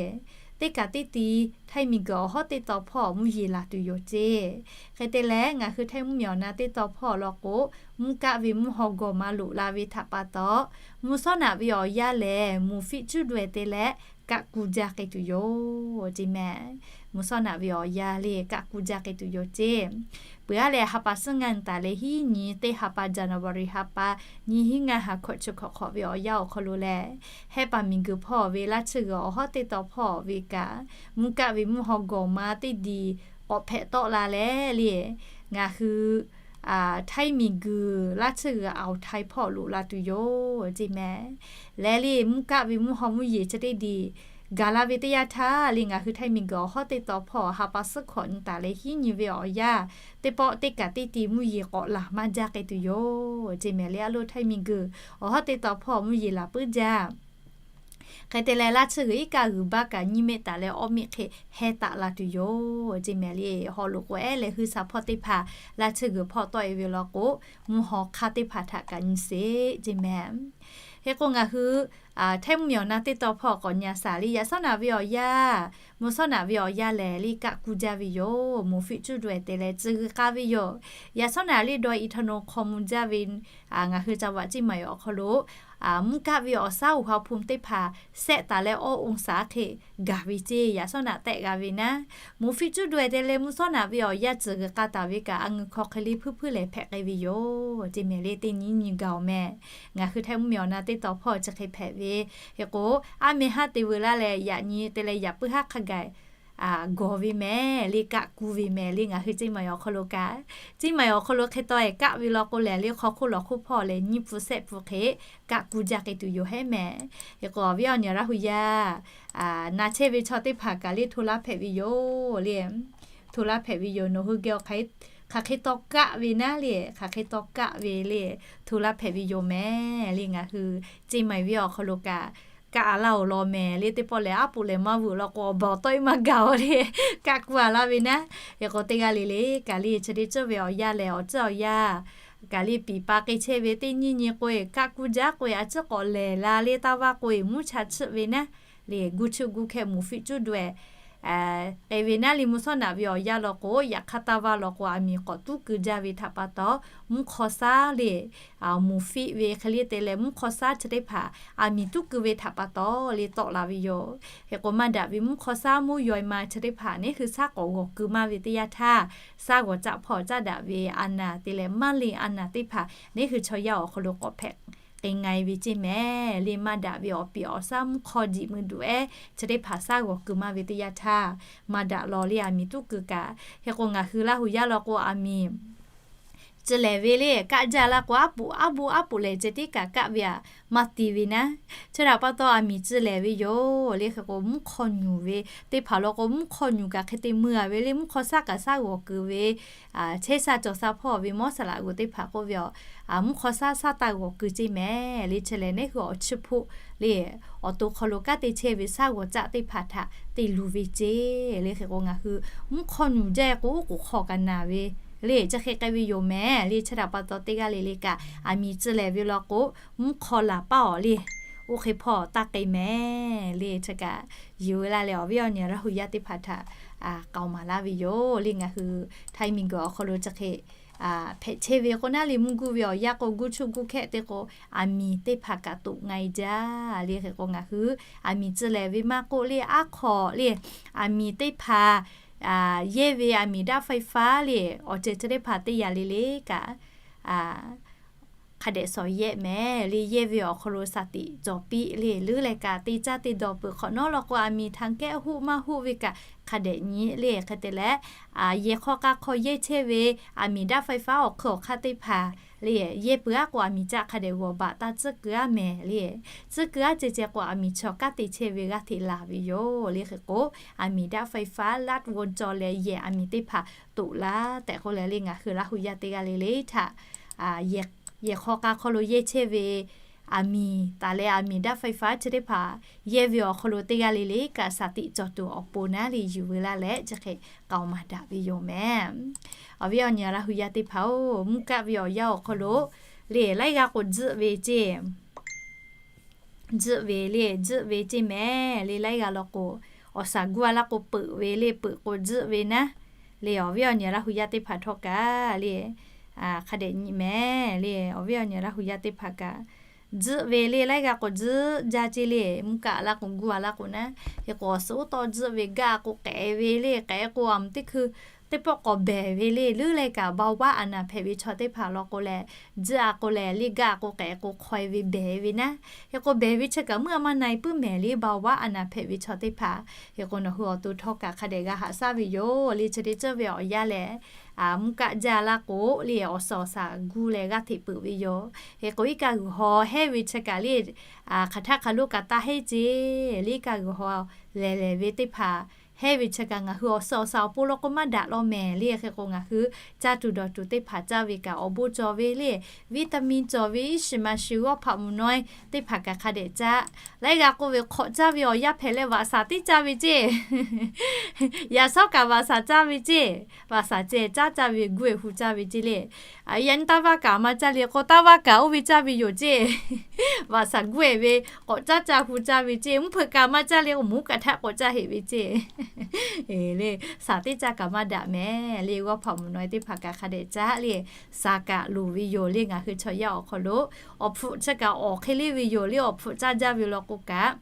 teˇ kaꞈ teˇ ti Htaiˇ miˬguiˬ awˬ hawˉ teˇ taw hpawˇ mvuhˇ yeˬ laˬ tuˬ yoˬ ceˇ. Hk'e te leh, ngaˬ hui Htaiˇ mvuhˇmiˬ awˬ na teˇ taw hpawˇ law k'o, mvuhˇ kaˆ ve mvuhˇ haw gawˬ ma loꞈ la ve htaꞈ pa taw, mvuhˇ shawˉ naꞈ ve awˬ yanˇ lehˬ, mvuhˇ fiˆ cuˉ daweh te leh kaˆ ku jaˇ k'ai tuˬ yoˬ ceˇ mehˍ. Mvuhˇ shawˉ naꞈ ve awˬ yanˇ le kaˆ ku jaˇ k'ai tuˬ yoˬ ceˇ. Peuˬ aˉ leh, ha pa suhˉ ngaˇ nyi taˍ leh hiˉ nyi teˇ ha pa January ha pa nyiˇ hinˉ ngaˇ ha hkawꞈ chi hkawꞈ hk'awꞈ ve awˬ yanˇ awˬ hk'aw lo lehˬ, Hehˉ paˍ miˬguiˬ hpawˇ ve Laˇ tsuhˇ g'uiˬ awˬ hawˉ teˇ taw hpawˇ ve kaꞈ, mvuhˇ kaˆ ve mvuhˇ haw gawˬ ma teˇ diˬ k'awꞈ hpehꞈ tawˆ la leh le, ngaˬ hui Htaiˇ miˬguiˬ Laˇ tsuhˇ g'uiˬ awˬ htaiˍ hpawˇ loꞈ la tuˬ yoˬ ceˇ mehˍ. Leh le, mvuhˇ kaˆ ve mvuhˇ haw mvuhˇ yeˬ chi teˇ diˬ gaˬ la ve teˇ yanˇ htaˇ le, ngaˬ hui Htaiˇ miˬguiˬ awˬ hawˉ teˇ taw hpawˇ ha pa suhˉ hkawꞈ nyi taˍ leh hiˉ nyi ve awˬ yanˇ teˇ pawˆ teˇ kaꞈ teˇ ti mvuhˇ yeˬ k'awꞈ laˬ maˇ jaˇ k'ai tuˬ yoˬ ceˇ mehˍ. Le a loˇ Htaiˇ miˬguiˬ awˬ hawˉ teˇ taw hpawˇ mvuhˇ yeˬ laˬ puiˉ jaˇ. Hk'e te leh, Laˇ tsuhˇ g'uiˬ iˉ kaˆ g'uiˬ baˆ kaꞈ nyiˇ mehˆ taˍ leh awˇ mehˆ hk'e heh taˆ la tuˬ yoˬ ceˇ mehˍ. Le hawˉ lo k'o ehˉ leh hui sha hpawˇ teˇ hpaˍ Laˇ tsuhˇ g'uiˬ hpawˇ tawˆ e ve law k'o, mvuhˇ haw hk'aˇ teˇ hpaˍ htaꞈ kaꞈ nyi sheˍ ceˇ mehˍ. Hk'e k'o, ngaˬ hui Htaiˇ mvuhˇmiˬ awˬ na teˇ taw hpawˇ k'awꞈ nyi a shaˍ le, yaꞈ shawˉ naꞈ ve awˬ yanˇ, mvuhˇ shawˉ naꞈ ve awˬ yanˇ lehˬ le kaˆ ku jaˇ ve yoˬ. Mvuhˇ fiˆ cuˉ daweh te leh tcuh g'uiˬ k'aˇ ve yoˬ. Yaꞈ shawˉ naꞈ le dawˇ i htaˇ naw hk'aw mvuh jaˇ ve ngaˬ hui ca vaꞈ ceˇ maˍ yoˬ awˬ hk'aw lo, mvuhˇ kaˆ ve awˬ shaˉ uˬ ha hpu teˇ hpaˍ shehˆ taˍ leh awˇ องศา hk'e gaˬ ve ceˇ. Yaꞈ shawˉ naꞈ tehˆ g'a ve naˉ, mvuhˇ fiˆ cuˉ daweh te leh mvuhˇ shawˉ naꞈ ve awˬ yanˇ tcuh g'uiˬ k'aˇ taˍ ve kaꞈ, a ngeuˬ hk'aw hk'e le hpuiˇ hpuiˇ lehˬ hpehꞈ k'ai ve yoˬ ceˇ mehˍ. Le teˇ nyi nyi gaˬ oˬ mehˍ. Ngaˬ hui Htaiˇ mvuhˇmiˬ awˬ na teˇ taw hpawˇ chi hk'e hpehꞈ ve. Hk'e k'o, aˉ meh haˉ te veu laˇ leh yaꞈ nyi te leh yaꞈ puiˉ haˉ hk'a gaˬ gawˬ ve mehˍ le, kaˆ kuˇ ve mehˍ le. Ngaˬ hui ceˇ maˬ awˬ hk'aw lo kaꞈ, ceˇ maˬ awˬ hk'aw lo hk'e taw e kaˆ ve law k'o lehˬ le, hk'aw hk'oˆ lawˬ hk'oˆ hpawˇ lehˬ nyiˇ pfuhˇ shehˆ pfuhˇ hk'e kaˆ kuˇ jaˇ k'ai tuˬ yoˬ hehˉ mehˍ. Hk'e k'o awˬ viˉ awˬ nyi Laˇ hu yaˇ na chehˇ ve chaw teˇ hpaˍ kaꞈ le hto laˇ hpehꞈ ve yoˬ le. Hto laˇ hpehꞈ ve yoˬ. Nawˬ hui geh awˬ hk'aˬ hk'e taw kaˆ ve naˉ le, hk'aˬ hk'e taw kaˆ ve le, hto laˇ hpehꞈ ve yoˬ mehˍ le. Ngaˬ hui ceˇ maˬ ve awˬ hk'aw lo kaꞈ kaˆ a laˇ oˬ law mehˍ le. Teˇ pawˆ lehˬ aˉ poꞈ lehˬ maˇ vuiˬ law k'o, awˬ baˬ awˬ tawˆ e maˇ gaˬ oˬ le, kaˆ kuˇ a laˇ ve naˉ. Hk'e k'o teˇ g'aˇ le le kaꞈ le chi teˇ ceuˬ ve awˬ yanˇ lehˬ awˬ ceuˬ awˬ yanˇ kaꞈ le piˍ pa k'ai chehˇ ve teˇ nyiˇ nyi k'o e kaˆ kuˇ jaˇ k'o e, a ciˉ k'awꞈ lehˬ la le taˇ vaˇ k'o e mvuhˇ cha chiˆ ve naˉ le, guˇ chiˇ guˇ hkehˇ moˍ fiˆ cuˉ daw e k'ai ve naˉ le. Mvuhˇ shawˉ naꞈ ve awˬ yanˇ law k'o, yaꞈ hk'aˇ taˇ vaˇ law k'o, aˬ miˍ k'awꞈ tuˉ keu jaˇ ve htaꞈ pa taw, mvuhˇ hk'aw shaˉ le moˍ fiˆ ve hk'e le te leh mvuhˇ hk'aw shaˉ chi teˇ hpaˍ aˬ miˍ tuˉ keu ve htaꞈ pa taw le tawˆ la ve yoˬ. Hk'e k'o maˇ daꞈ ve mvuhˇ hk'aw shaˉ mvuhˇ yaw e ma chi teˇ hpaˍ neˉ hui shaˉ k'awꞈ g'awˬ keu maˇ ve teˇ yanˇ htaˇ, shaˉ g'awˬ caˆ hpawˇ caˆ daꞈ ve a naˍ te leh maˇ le a naˍ teˇ hpaˍ neˉ hui chaw yaˇ awˬ hk'aw lo k'awꞈ hpehꞈ k'ai nga e ve ceˇ mehˍ le. Maˇ daꞈ ve awˬ piˍ awˬ shaˉ mvuhˇ hk'aw jiꞈ mui duꞈ ehˉ chi teˇ hpaˍ shaˉ g'awˬ keu maˇ ve teˇ yanˇ htaˇ, maˇ daꞈ law le aˬ miˍ tuˉ keu kaꞈ. Hk'e k'o ngaˬ hui Laˇ hu yaˇ law k'o aˬ miˍ ci lehˬ ve le kaˆ jaˇ laˇ k'o, aˉ poꞈ aˉ boˆ aˉ poꞈ lehˬ ceh tiˉ kaꞈ kaˆ ve aꞈ maˇ ti ve naˉ. Chi htaꞈ pa taw aˬ miˍ ci lehˬ ve yoˬ le. Hk'e k'o mvuhˇ hk'aw nyuˬ ve teˇ hpaˍ law k'o, mvuhˇ hk'aw nyuˬ kaꞈ hk'e te mui a ve le, mvuhˇ hk'aw shaˉ kaꞈ shaˉ g'awˬ keu ve chehˇ sha cawˬ sha hpawˇ ve mawˇ saˍ laꞈ g'uˬ teˇ hpaˍ k'oˆ ve aˬ, mvuhˇ hk'aw shaˉ shaˉ taˇ g'awˬ keu ceˇ mehˍ le. Chi lehˬ neˉ hui awˬ chiˇ hpoˆ le awˬ to hk'aw lo kanˉ te chehˇ ve shaˉ g'awˬ caˆ teˇ hpaˍ htaꞈ te luˬ ve ceˇ le. Hk'e k'o ngaˬ hui mvuhˇ hk'aw nyuˬ jaˇ k'o, oˉ k'oˍ hk'aw kaꞈ naˬ ve le, chi hk'e k'ai ve yoˬ mehˍ le. Chi htaꞈ pa taw teˇ g'aˇ le le kaꞈ aˬ miˍ ci lehˬ ve law k'o, mvuhˇ hk'aw laˬ paˇ awˬ le, oˇ hk'e hpawˇ taˇ k'ai mehˍ le. Chi kaꞈ yuˬ ve laˇ leh awˬ viˉ awˬ nyi Laˇ hu yaˇ teˇ hpaˍ htaꞈ k'aoˍ maˍ laˇ ve yoˬ le. Ngaˬ hui Htaiˇ miˬ guiˬ awˬ hk'aw lo chi hk'e hpehꞈ chehˇ ve k'o naˉ le, mvuhˇ guˇ ve awˬ yanˇ k'o guˇ chuˇ guˇ hkehˇ te k'o, aˬ miˍ teˇ hpaˍ kaꞈ toꞈ nga e jaˇ le. Hk'e k'o ngaˬ hui aˬ miˍ ci lehˬ ve maˇ k'oˆ le, aˉ hk'aw le aˬ miˍ teˇ hpaˍ yehˇ ve aˬ miˍ daˆ faiˇ faˉ le awˬ ceuˬ chi teˇ hpaˍ teˇ yanˇ le le kaꞈ hk'a dehꞈ shawˍ yehˆ mehˍ le. Yehˇ ve awˬ hk'aw lo shaˍ tiꞈ cawˬ piˇ le. Leuˉ leh kaꞈ te caˇ te dawˬ peuˬ. Hk'awꞈ nawˉ law k'o aˬ miˍ htaꞈ kehˉ hoˆ maˇ hoˆ ve kaꞈ hk'a dehꞈ nyi le. Hk'e te leh yehˬ hk'aw k'a hk'aw yehˇ chehˇ ve aˬ miˍ daˆ faiˇ faˉ awˬ hk'eun awˬ hk'aˇ teˇ hpaˍ le, yehˇ peuˬ aˉ k'o aˬ miˍ caˆ hk'a dehꞈ g'awˬ baˬ taˇ tcuhˉ keu aˉ mehˍ le. Tcuhˉ keu aˉ ceh ceh k'o aˬ miˍ chaw kanˉ te chehˇ ve g'aˇ hteꞈ laˬ ve yoˬ le. Hk'e k'o aˬ miˍ daˆ faiˇ faˉ laˆ g'aw cawˬ leh yehˬ aˬ miˍ teˇ hpaˍ toꞈ laˇ tehꞈ k'oˆ leh le, ngaˬ hui Laˇ hu yaˇ teˇ g'aˇ le le htaꞈ yehˬ hk'aw k'a hk'aw lo yehˇ chehˇ ve aˬ miˍ taˍ leh aˬ miˍ daˆ faiˇ faˉ chi teˇ hpaˍ yehˇ ve awˬ hk'aw lo teˇ g'aˇ le le kaꞈ shaˍ tiꞈ cawˬ tuˬ awˬ pon naˉ le yuˬ ve laˇ leh chi hk'e k'aoˍ maˍ daꞈ ve yoˬ mehˍ. Awˬ viˉ awˬ nyi Laˇ hu yaˇ teˇ hpaˍ-oˬ, mvuhˇ kaˆ ve awˬ yanˇ awˬ hk'aw lo le laiˉ g'aˇ k'o tzuhˆ ve ceˇ tzuhˆ ve le, tzuhˆ ve ceˇ mehˍ le. Laiˉ g'aˇ law k'o, awˬ shaˍ guˇ a laˇ k'o peuꞈ ve le, peuꞈ k'o tzuhˆ ve naˉ le. Awˬ viˉ awˬ nyi Laˇ hu yaˇ teˇ hpaˍ htawˇ kaꞈ le, hk'a dehꞈ nyi mehˍ le. Awˬ viˉ awˬ nyi Laˇ hu yaˇ teˇ hpaˍ kaꞈ tzuhˆ ve le, laiˉ g'aˇ k'o tzuhˆ jaˇ ceˇ le. Mvuhˇ kaˆ laˇ k'o guˇ a laˇ k'o naˉ, hk'e k'o awˬ suhˍ oˉ tawˆ tzuhˆ ve gaˇ k'o k'ehꞈ ve le, k'ehꞈ k'o aˬ mvuhˇ teˇ hkui teˇ pawˆ k'awꞈ behˬ ve le. Leuˉ leh kaꞈ เบาหวาน a naˍ hpehꞈ ve chaw teˇ hpaˍ law k'o lehˬ, tzuhˆ a k'o lehˬ le gaˇ k'o k'ehꞈ k'o hk'aw e ve behˬ ve naˉ. Hk'e k'o behˬ ve chi kaꞈ meuˇ a maˇ na e puiˉ mehˍ le เบาหวาน a naˍ hpehꞈ ve chaw teˇ hpaˍ. Hk'e k'o nawˬ hui awˬ to htawˇ kaꞈ hk'a dehꞈ g'a haꞈ shaˉ ve yoˬ le. Chi teˇ ceuˬ ve awˬ yanˇ lehˬ, mvuhˇ kaˆ jaˇ laˇ k'o le awˬ suhˍ awˬ shaˍ guˇ leh g'aˇ hteꞈ peuˬ ve yoˬ. Hk'e k'o iˉ kaˆ g'uiˬ haw hehˉ ve chi kaꞈ le, hk'aˬ htaˆ hk'aˬ lo kaꞈ taˇ hehˉ ceˇ le. Iˉ kaˆ g'uiˬ haw lehˬ lehˬ ve teˇ hpaˍ hehˉ ve chi kaꞈ ngaˬ hui awˬ suhˍ awˬ shaˍ awˬ pon law k'o maˇ daꞈ law mehˍ le. Hk'e k'o ngaˬ hui caˇ tuˬ dawˬ tuˬ teˇ hpaˍ caˇ ve kaꞈ awˬ bon cawˬ ve le, vitamin cawˬ ve iˉ shiˍ ma shiˍ g'awˇ hpaꞈ mvuhˬ naw e teˇ hpaˍ kaꞈ hk'a dehꞈ caˇ. Laiˉ g'aˇ k'oˆ ve hk'awꞈ caˇ ve awˬ yanˇ hpehꞈ leh vaꞈ shaˍ teˇ caˇ ve ceˇ. Yaꞈ shawˉ kaꞈ vaꞈ shaˍ caˇ ve ceˇ. Vaꞈ shaˍ ceh caˉ caˇ ve guˇ e hu caˇ ve ceˇ le. Yaꞈ nyi taˇ vaˇ kaꞈ maˇ caˇ le k'o, taˇ vaˇ kaꞈ oˇ ve caˇ ve yoˬ ceˇ. Vaꞈ shaˍ guˇ e ve k'awꞈ caˉ caˇ hu caˇ ve ceˇ. Mvuhˇ hpeuꞈ kaꞈ maˇ caˇ le k'o, mvuhˇ kaꞈ htaꞈ k'awꞈ caˇ heꞈ ve ceˇ le. Shaˍ teˇ caˇ kaꞈ maˇ daꞈ mehˍ le. G'awˇ hpaꞈ mvuhˬ naw e teˇ hpaˍ kaꞈ hk'a dehꞈ caˇ le. Shaˍ kaꞈ loˍ ve yoˬ le. Ngaˬ hui chaw yaˇ awˬ hk'aw lo awˬ hpfuhˆ chi kaꞈ awˬ hk'e le ve yoˬ le. Awˬ hpfuhˆ caˇ jaˇ ve law k'o kaꞈ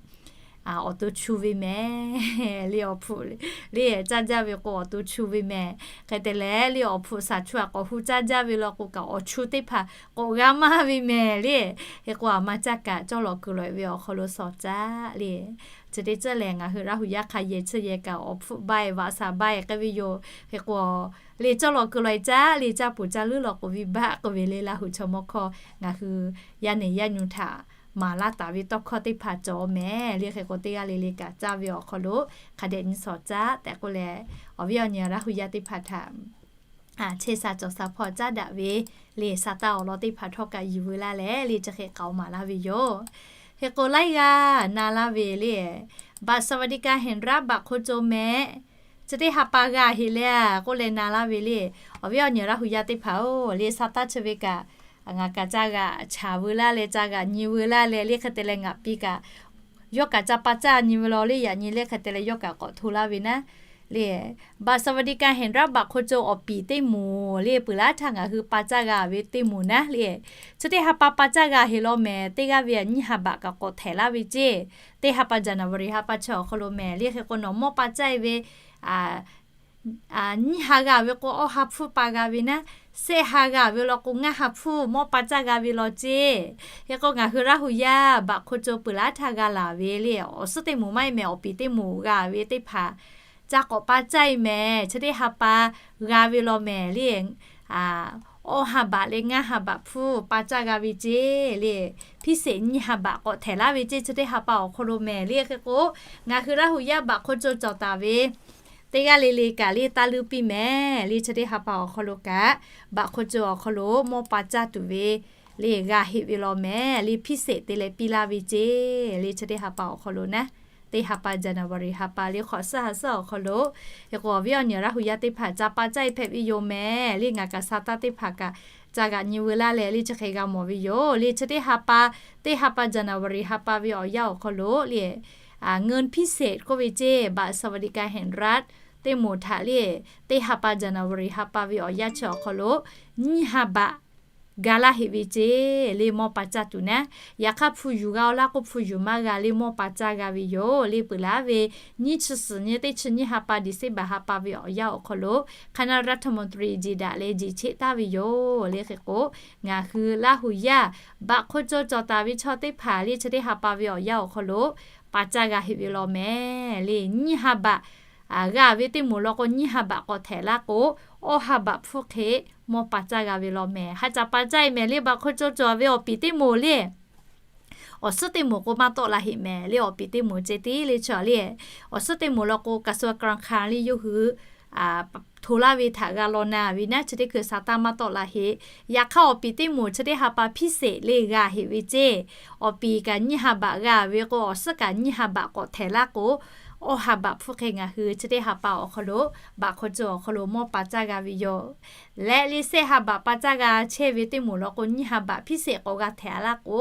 awˬ to chu ve mehˍ le. Awˬ hpfuhˇ le caˇ jaˇ ve k'o awˬ to chu ve mehˍ. Hk'e te leh le awˬ hpfuhˇ shaˍ chu aꞈ k'awꞈ hu caˇ jaˇ ve law k'o kaꞈ awˬ chu teˇ hpaˍ k'awꞈ g'a maˇ ve mehˍ le. Hk'e k'o aˬ ma caˇ kaꞈ cawˇ lawˬ kuiˬ lawˬ ve awˬ hk'aw lo shawˍ caˉ le. Chi teˇ ceuˬ lehˬ ngaˬ hui Laˇ huˍ yaˇ hk'a yehˬ chi yehˬ kaꞈ awˬ hpfuhˇ baˆ e vaꞈ shaˍ baˆ e k'ai ve yoˬ. Hk'e k'o le cawˇ lawˬ kuiˬ lawˬ e caˉ le caˇ puˍ caˇ leuˉ law k'oˍ ve baˆ k'oˆ ve le Laˇ huˍ chaw mawˇ hkawˇ ngaˬ hui yaˇ nehˬ yaˇ nyu htaꞈ maˍ laˇ taˍ ve tawˇ hkawˇ teˇ hpaˍ cawˬ mehˍ le. Hk'e k'o teˇ g'aˇ le le kaꞈ caˇ ve awˬ hk'aw lo hk'a dehꞈ nyi shawˍ caˉ tehꞈ k'oˆ leh, awˬ viˉ awˬ nyi Laˇ huˍ yaˇ teˇ hpaˍ htaꞈ chehˇ sha cawˬ sha hpawˇ caˉ daꞈ ve le, sa taˇ awˬ lawn teˇ hpaˍ htawˇ kaꞈ yuˬ veu laˇ leh le chi hk'e k'aoˍ maˍ laˇ ve yoˬ. Hk'e k'o laiˉ g'aˇ na laˇ ve le, บัตรสวัสดิการแห่งรัฐ บัตรคนจน mehˍ. Chi teˇ ha pa g'a heꞈ le a k'oˆ leh na laˇ ve le. Awˬ viˉ awˬ nyi Laˇ huˍ yaˇ teˇ hpaˍ-oˬ le, sa taˇ chi ve kaꞈ ngaˬ kaꞈ ca g'aꞈ chaˍ veu laˇ leh ca g'aꞈ nyi veu laˇ leh le hk'e te leh ngaˬ pi kaꞈ yawˇ kaꞈ ca pa caˇ nyi ve law le. Yaꞈ nyi le hk'e te leh yawˇ kaꞈ k'awꞈ hto laˇ ve naˉ le, บัตรสวัสดิการแห่งรัฐ บัตรคนจน awˬ piˍ teˇ moˍ le peuˬ laˇ htaˇ ngaˬ hui pa caˇ g'a ve teˇ moˍ naˉ le. Chi teˇ ha pa pa caˇ g'a heꞈ law mehˍ. Teˇ g'aˇ ve nyiˇ ha baꞈ kaꞈ k'awꞈ htehꞈ laˇ ve ceˇ. Teˇ ha pa January ha pa chi awˬ hk'aw lo mehˍ le. Hk'e k'o nawˬ mawˇ pa caˇ e ve nyiˇ ha g'a ve k'o awˇ ha hpfuhˇ pa g'a ve naˉ, shehˆ ha g'a ve law k'o ngaˇ ha hpfuhˇ mawˇ pa caˇ g'a ve law ceˇ. Hk'e k'o ngaˬ hui Laˇ huˍ yaˇ บัตรคนจน peuˬ laˇ htaˇ g'a laˬ ve le awˬ suhˉ teˇ moˍ maˇ heˆ mehˍ. Awˬ piˍ teˇ moˍ g'a ve teˇ hpaˍ ca k'awꞈ pa caˇ e mehˍ. Chi teˇ ha pa g'a ve law mehˍ le. Awˇ ha baꞈ leh ngaˇ ha baꞈ hpfuhˇ pa caˇ g'a ve ceˇ le. พิเศษ nyiˇ ha baꞈ k'awꞈ htehꞈ laˇ ve ceˇ. Chi teˇ ha pa awˬ hk'aw lo mehˍ le. Hk'e k'o ngaˬ hui Laˇ huˍ yaˇ บัตรคนจน cawˬ taˍ ve teˇ g'aˇ le le kaꞈ le taˇ leuˉ piˇ mehˍ le. Chi teˇ ha pa awˬ hk'aw lo kaꞈ บัตรคนจน awˬ hk'aw lo mawˇ pa caˇ tuˬ ve le g'a heꞈ ve law mehˍ le. พิเศษ te leh piˇ laˇ ve ceˇ le. Chi teˇ ha pa awˬ hk'aw lo naˉ, teˇ ha pa January ha pa le hk'awꞈ suhˉ ha suhˉ awˬ hk'aw lo, hk'e k'o awˬ viˉ awˬ nyi Laˇ huˍ yaˇ teˇ hpaˍ ca pa caˇ e hpehꞈ ve yoˬ mehˍ le. Ngaˬ kaꞈ sa taˇ teˇ hpaˍ kaꞈ ca g'aꞈ nyi veu laˇ leh le chi hk'e g'a mawˬ ve yoˬ le. Chi teˇ ha pa, teˇ ha pa January ha pa ve awˬ yanˇ awˬ hk'aw lo le เงินพิเศษ k'oˆ ve ceˇ บัตรสวัสดิการแห่งรัฐ teˇ moˍ htaꞈ le teˇ ha pa January ha pa ve awˬ yanˇ chi awˬ hk'aw lo nyiˇ ha baꞈ ga laˇ heꞈ ve ceˇ le mawˇ pa caˇ tuˬ naˉ. Yaꞈ hk'aˇ hpu yuˬ g'a-o laˇ k'oˆ hpu yuˬ maˇ g'a le mawˇ pa caˇ g'a ve yoˬ le. Peuˬ laˇ ve nyiˇ chi suhˍ nyi teˇ chi nyiˇ ha pa December ha pa ve awˬ yanˇ awˬ hk'aw lo คณะรัฐมนตรี jeˬ daꞈ leh jeˬ cheˆ taˍ ve yoˬ le. Hk'e k'o ngaˬ hui Laˇ huˍ yaˇ บัตรคนจน cawˬ taˍ ve chaw teˇ hpaˍ le chi teˇ ha pa ve awˬ yanˇ awˬ hk'aw lo pa caˇ g'a heꞈ ve law mehˍ le. Nyiˇ ha baꞈ g'a ve teˇ moˍ law k'o nyiˇ ha baꞈ k'awꞈ htehꞈ laˇ k'o awˇ ha baꞈ hpfuhˇ hk'e mawˇ pa caˇ g'a ve law mehˍ. Ha ca pa caˇ e mehˍ le บัตรคนจน cawˬ ve awˬ piˍ teˇ moˍ le awˬ suhˉ teˇ moˍ k'o maˇ tawˆ la heꞈ mehˍ le. Awˬ piˍ teˇ moˍ ceh tiˉ le chaw le, awˬ suhˉ teˇ moˍ law k'o กระทรวงการคลัง le yawˇ hui hto laˇ ve htaꞈ g'a law na ve naˉ chi teˇ hkui sa taˇ maˇ tawˆ la heꞈ. Yaꞈ hk'aˇ awˬ piˍ teˇ moˍ chi teˇ ha pa พิเศษ le g'a heꞈ ve ceˇ. Awˬ piˍ kaꞈ nyiˇ ha baꞈ g'a ve k'o awˬ suhˉ kaꞈ nyiˇ ha baꞈ k'awꞈ htehꞈ laˇ k'o awˇ ha baꞈ hpfuhˇ hk'e ngaˬ hui chi teˇ ha pa awˬ hk'aw lo บัตรคนจน awˬ hk'aw lo mawˇ pa caˇ g'a ve yoˬ. Leh le shehˆ ha baꞈ pa caˇ g'a chehˇ ve teˇ moˍ law k'o nyiˇ ha baꞈ พิเศษ k'awꞈ g'a htehꞈ laˇ k'o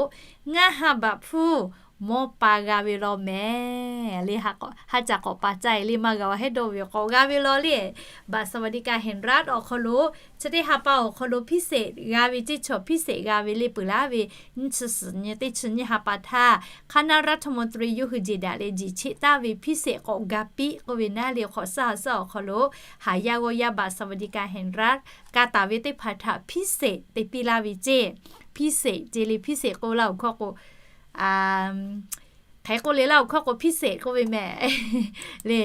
ngaˇ ha baꞈ hpfuhˇ mawˇ pa g'a ve law mehˍ le. Ha ca k'awꞈ pa caˇ e le maˇ g'a-o hehˉ dawˇ ve k'awꞈ g'a ve law le บัตรสวัสดิการแห่งรัฐ awˬ hk'aw lo chi teˇ ha pa awˬ hk'aw lo พิเศษ g'a ve ceˇ chaw พิเศษ g'a ve le peuˬ laˇ ve nyiˇ chi suhˍ nyi teˇ chi nyiˇ ha pa htaˇ คณะรัฐมนตรี yawˇ hui jeˬ daꞈ leh jeˬ cheˆ taˍ ve พิเศษ k'awꞈ ga piˇ k'oˆ ve naˉ le hk'awꞈ suhˉ ha suhˉ awˬ hk'aw lo haˍ yaˇ g'awˇ yaˇ บัตรสวัสดิการแห่งรัฐ ka taˍ ve teˇ hpaˍ htaꞈ พิเศษ te piˇ laˇ ve ceˇ. พิเศษ ce le พิเศษ k'oˆ laˇ awˬ hkawˇ k'o hk'aˬ hk'e k'oˆ le laˇ awˬ hkawˇ k'o พิเศษ k'oˆ ve mehˍ le.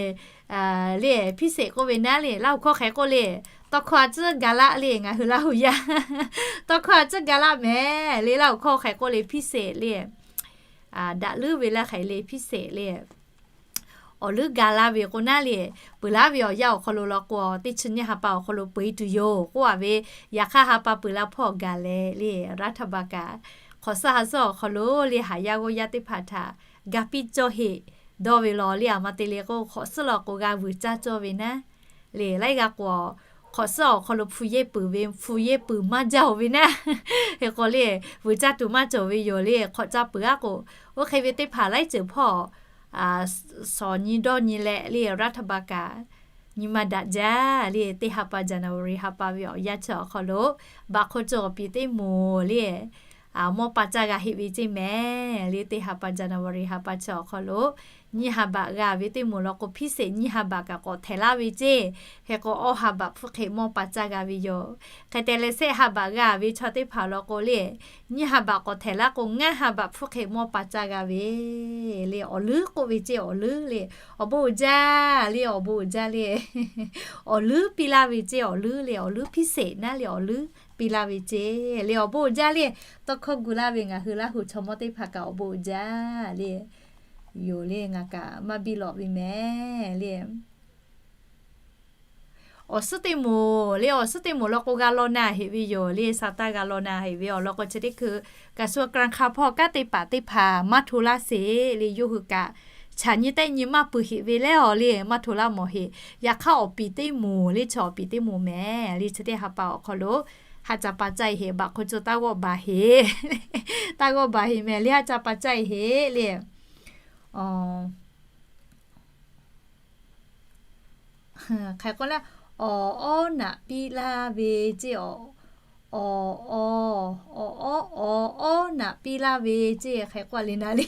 Le พิเศษ k'oˆ ve naˉ le laˇ awˬ hkawˇ hk'aˬ hk'e k'oˆ le, tawˇ hkawˇ a tcuhˉ ga laˆ le ngaˬ hui Laˇ huˍ yaˇ tawˇ hkawˇ a tcuhˉ ga laˆ mehˍ le laˇ awˬ hkawˇ hk'aˬ hk'e k'oˆ le พิเศษ le daꞈ leuˉ ve laˇ hk'aˬ le พิเศษ le awˬ leuˉ ga laˇ ve k'o naˉ le, peuˬ laˇ ve awˬ yanˇ awˬ hk'aw lo law k'o teˇ chi nyiˇ ha pa awˬ hk'aw lo peu e tuˬ yoˬ k'oˆ a ve, yaꞈ hk'aˇ ha pa peuˬ laˇ hpawˇ gaˬ leh le รัฐบาล kaꞈ hk'awꞈ suhˉ ha suhˉ awˬ hk'aw lo le haˍ yaˇ g'awˇ yaˇ teˇ hpaˍ htaꞈ ga piˇ cawˇ heꞈ dawˇ ve law le. Aˬ ma te le k'o hk'awꞈ suhˉ law k'o g'a vuiˬ caˇ cawˇ ve naˉ le laiˉ g'aˇ k'o hk'awꞈ suhˉ awˬ hk'aw lo hpu yehˇ peuˬ ve hpu yehˇ peuˬ maˇ jaˇ-oˬ ve naˉ. Hk'e k'o le vuiˬ caˇ tuˬ maˇ cawˬ ve yoˬ le hk'awꞈ caˇ peuˬ aˉ k'o, oˇ hk'e ve teˇ hpaˍ laiˉ ceuˬ hpawˇ shawˍ nyi dawˇ nyi leh le รัฐบาล kaꞈ nyi ma daꞈ jaˇ le. Teˇ ha pa January ha pa ve awˬ yanˇ chi awˬ hk'aw lo บัตรคนจน awˬ piˍ teˇ moˍ le mawˇ pa caˇ g'a heꞈ ve ceˇ mehˍ le. Teˇ ha pa January ha pa chi awˬ hk'aw lo nyiˇ ha baꞈ g'a ve teˇ moˍ law k'o, hpiˇ sheˍ nyiˇ ha baꞈ kaꞈ k'awꞈ htehˍ laˇ ve ceˇ. Hk'e k'o, awˇ ha baꞈ hpfuhˇ hk'e mawˇ pa caˇ g'a ve yoˬ. Hk'e te leh, shehˆ ha baꞈ g'a ve chaw teˇ hpaˍ law k'o le, nyiˇ ha baꞈ k'awꞈ htehˍ laˇ k'o, ngaˇ ha baꞈ hpfuhˇ hk'e mawˇ pa caˇ g'a ve le. Awˬ leuˉ k'oˆ ve ceˇ, awˬ leuˉ le. Awˬ bon uiˍ jaˇ le, awˬ bon uiˍ jaˇ le. Awˬ leuˉ piˇ laˇ ve ceˇ, awˬ leuˉ le. Awˬ leuˉ hpiˇ sheˍ naˉ le, awˬ leuˉ piˇ laˇ ve ceˇ le. Awˬ bon uiˍ jaˇ le. Tawˇ hkawˇ gu laˇ ve ngaˬ hui Laˇ huˍ chaw mawˇ teˇ hpaˍ kaꞈ awˬ bon uiˍ jaˇ le. Yoˬ le, ngaˬ kaꞈ maˇ biˇ lawꞈ ve mehˍ le. Awˬ suhˉ teˇ moˍ le, awˬ suhˉ teˇ moˍ law k'o g'a law na heꞈ ve yoˬ le. Sa taˇ g'a law na heꞈ ve awˬ lawn k'o, chi teˇ hkui กระทรวงการคลัง hpawˇ kanˉ te paˍ teˇ hpaˍ maˇ hto laˇ sheˍ le. Yawˇ hui kaꞈ chaꞈ nyi tehˆ nyi maˇ peuˬ heꞈ ve lehˬ awˬ le, maˇ hto laˇ mawˬ heꞈ. Yaꞈ hk'aˇ, awˬ piˍ teˇ moˍ le, chaw awˬ piˍ teˇ moˍ mehˍ le. Chi teˇ ha pa awˬ hk'aw lo ha ca pa caˇ e heꞈ, baꞈ hk'oˆ co taˇ g'awˆ baˬ heꞈ, taˇ g'awˆ baˬ heꞈ mehˍ le. Ha ca pa caˇ e heꞈ le. Hk'e k'o le, awˬ awˉ naꞈ piˇ laˇ ve ceˇ, awˬ, awˬ, awˬ, awˬ, awˬ awˉ naꞈ piˇ laˇ ve ceˇ. Hk'e k'o le na le,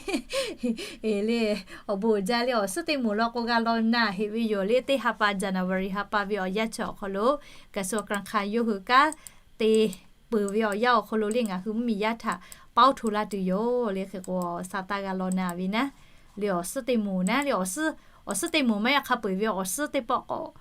e le, awˬ bon uiˍ jaˇ le. Awˬ suhˉ teˇ moˍ law k'o g'a law na heꞈ ve yoˬ le. Teˇ ha pa January ha pa ve awˬ yanˇ chi awˬ hk'aw lo กระทรวงการคลัง yawˇ hui kanˉ te peuˬ ve awˬ yanˇ awˬ hk'aw lo le, ngaˬ hui mvuhˇmiˬ yaˇ htaꞈ paoˇ hto laˇ tuˬ yoˬ le. Hk'e k'o, sa taˇ g'a law na ve naˉ le. Awˬ suhˉ teˇ moˍ naˉ le, awˬ suhˉ, awˬ suhˉ teˇ moˍ maˇ yaˇ hk'a peu-eˬ ve awˬ suhˉ teˇ pawˆ k'awꞈ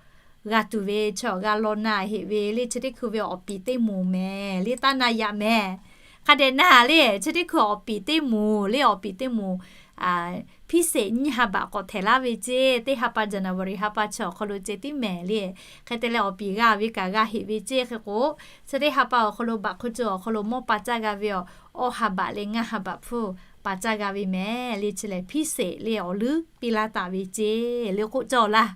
g'a tuˬ ve chi awˬ g'a law na heꞈ ve le. Chi teˇ hkui ve awˬ piˍ teˇ moˍ mehˍ le, taˇ na yaꞈ mehˍ. Hk'a dehꞈ na le, chi teˇ hkui awˬ piˍ teˇ moˍ le, awˬ piˍ teˇ moˍ hpiˇ sheˍ nyiˇ ha baꞈ k'awꞈ htehˍ laˇ ve ceˇ. Teˇ ha pa January ha pa chi awˬ hk'aw lo ceh tiˉ mehˍ le. Hk'e te leh, awˬ piˍ g'a ve kaꞈ g'a heꞈ ve ceˇ. Hk'e k'o, chi teˇ ha pa awˬ hk'aw lo baꞈ hk'oˆ co awˬ hk'aw lo mawˇ pa caˇ g'a ve awˬ, awˇ ha baꞈ leh ngaˇ ha baꞈ hpfuhˇ pa caˇ g'a ve mehˍ le. Chi lehˬ, hpiˇ sheˍ le, awˬ leuˉ piˇ laˇ taˍ ve ceˇ le k'oˆ cawˇ laˇ.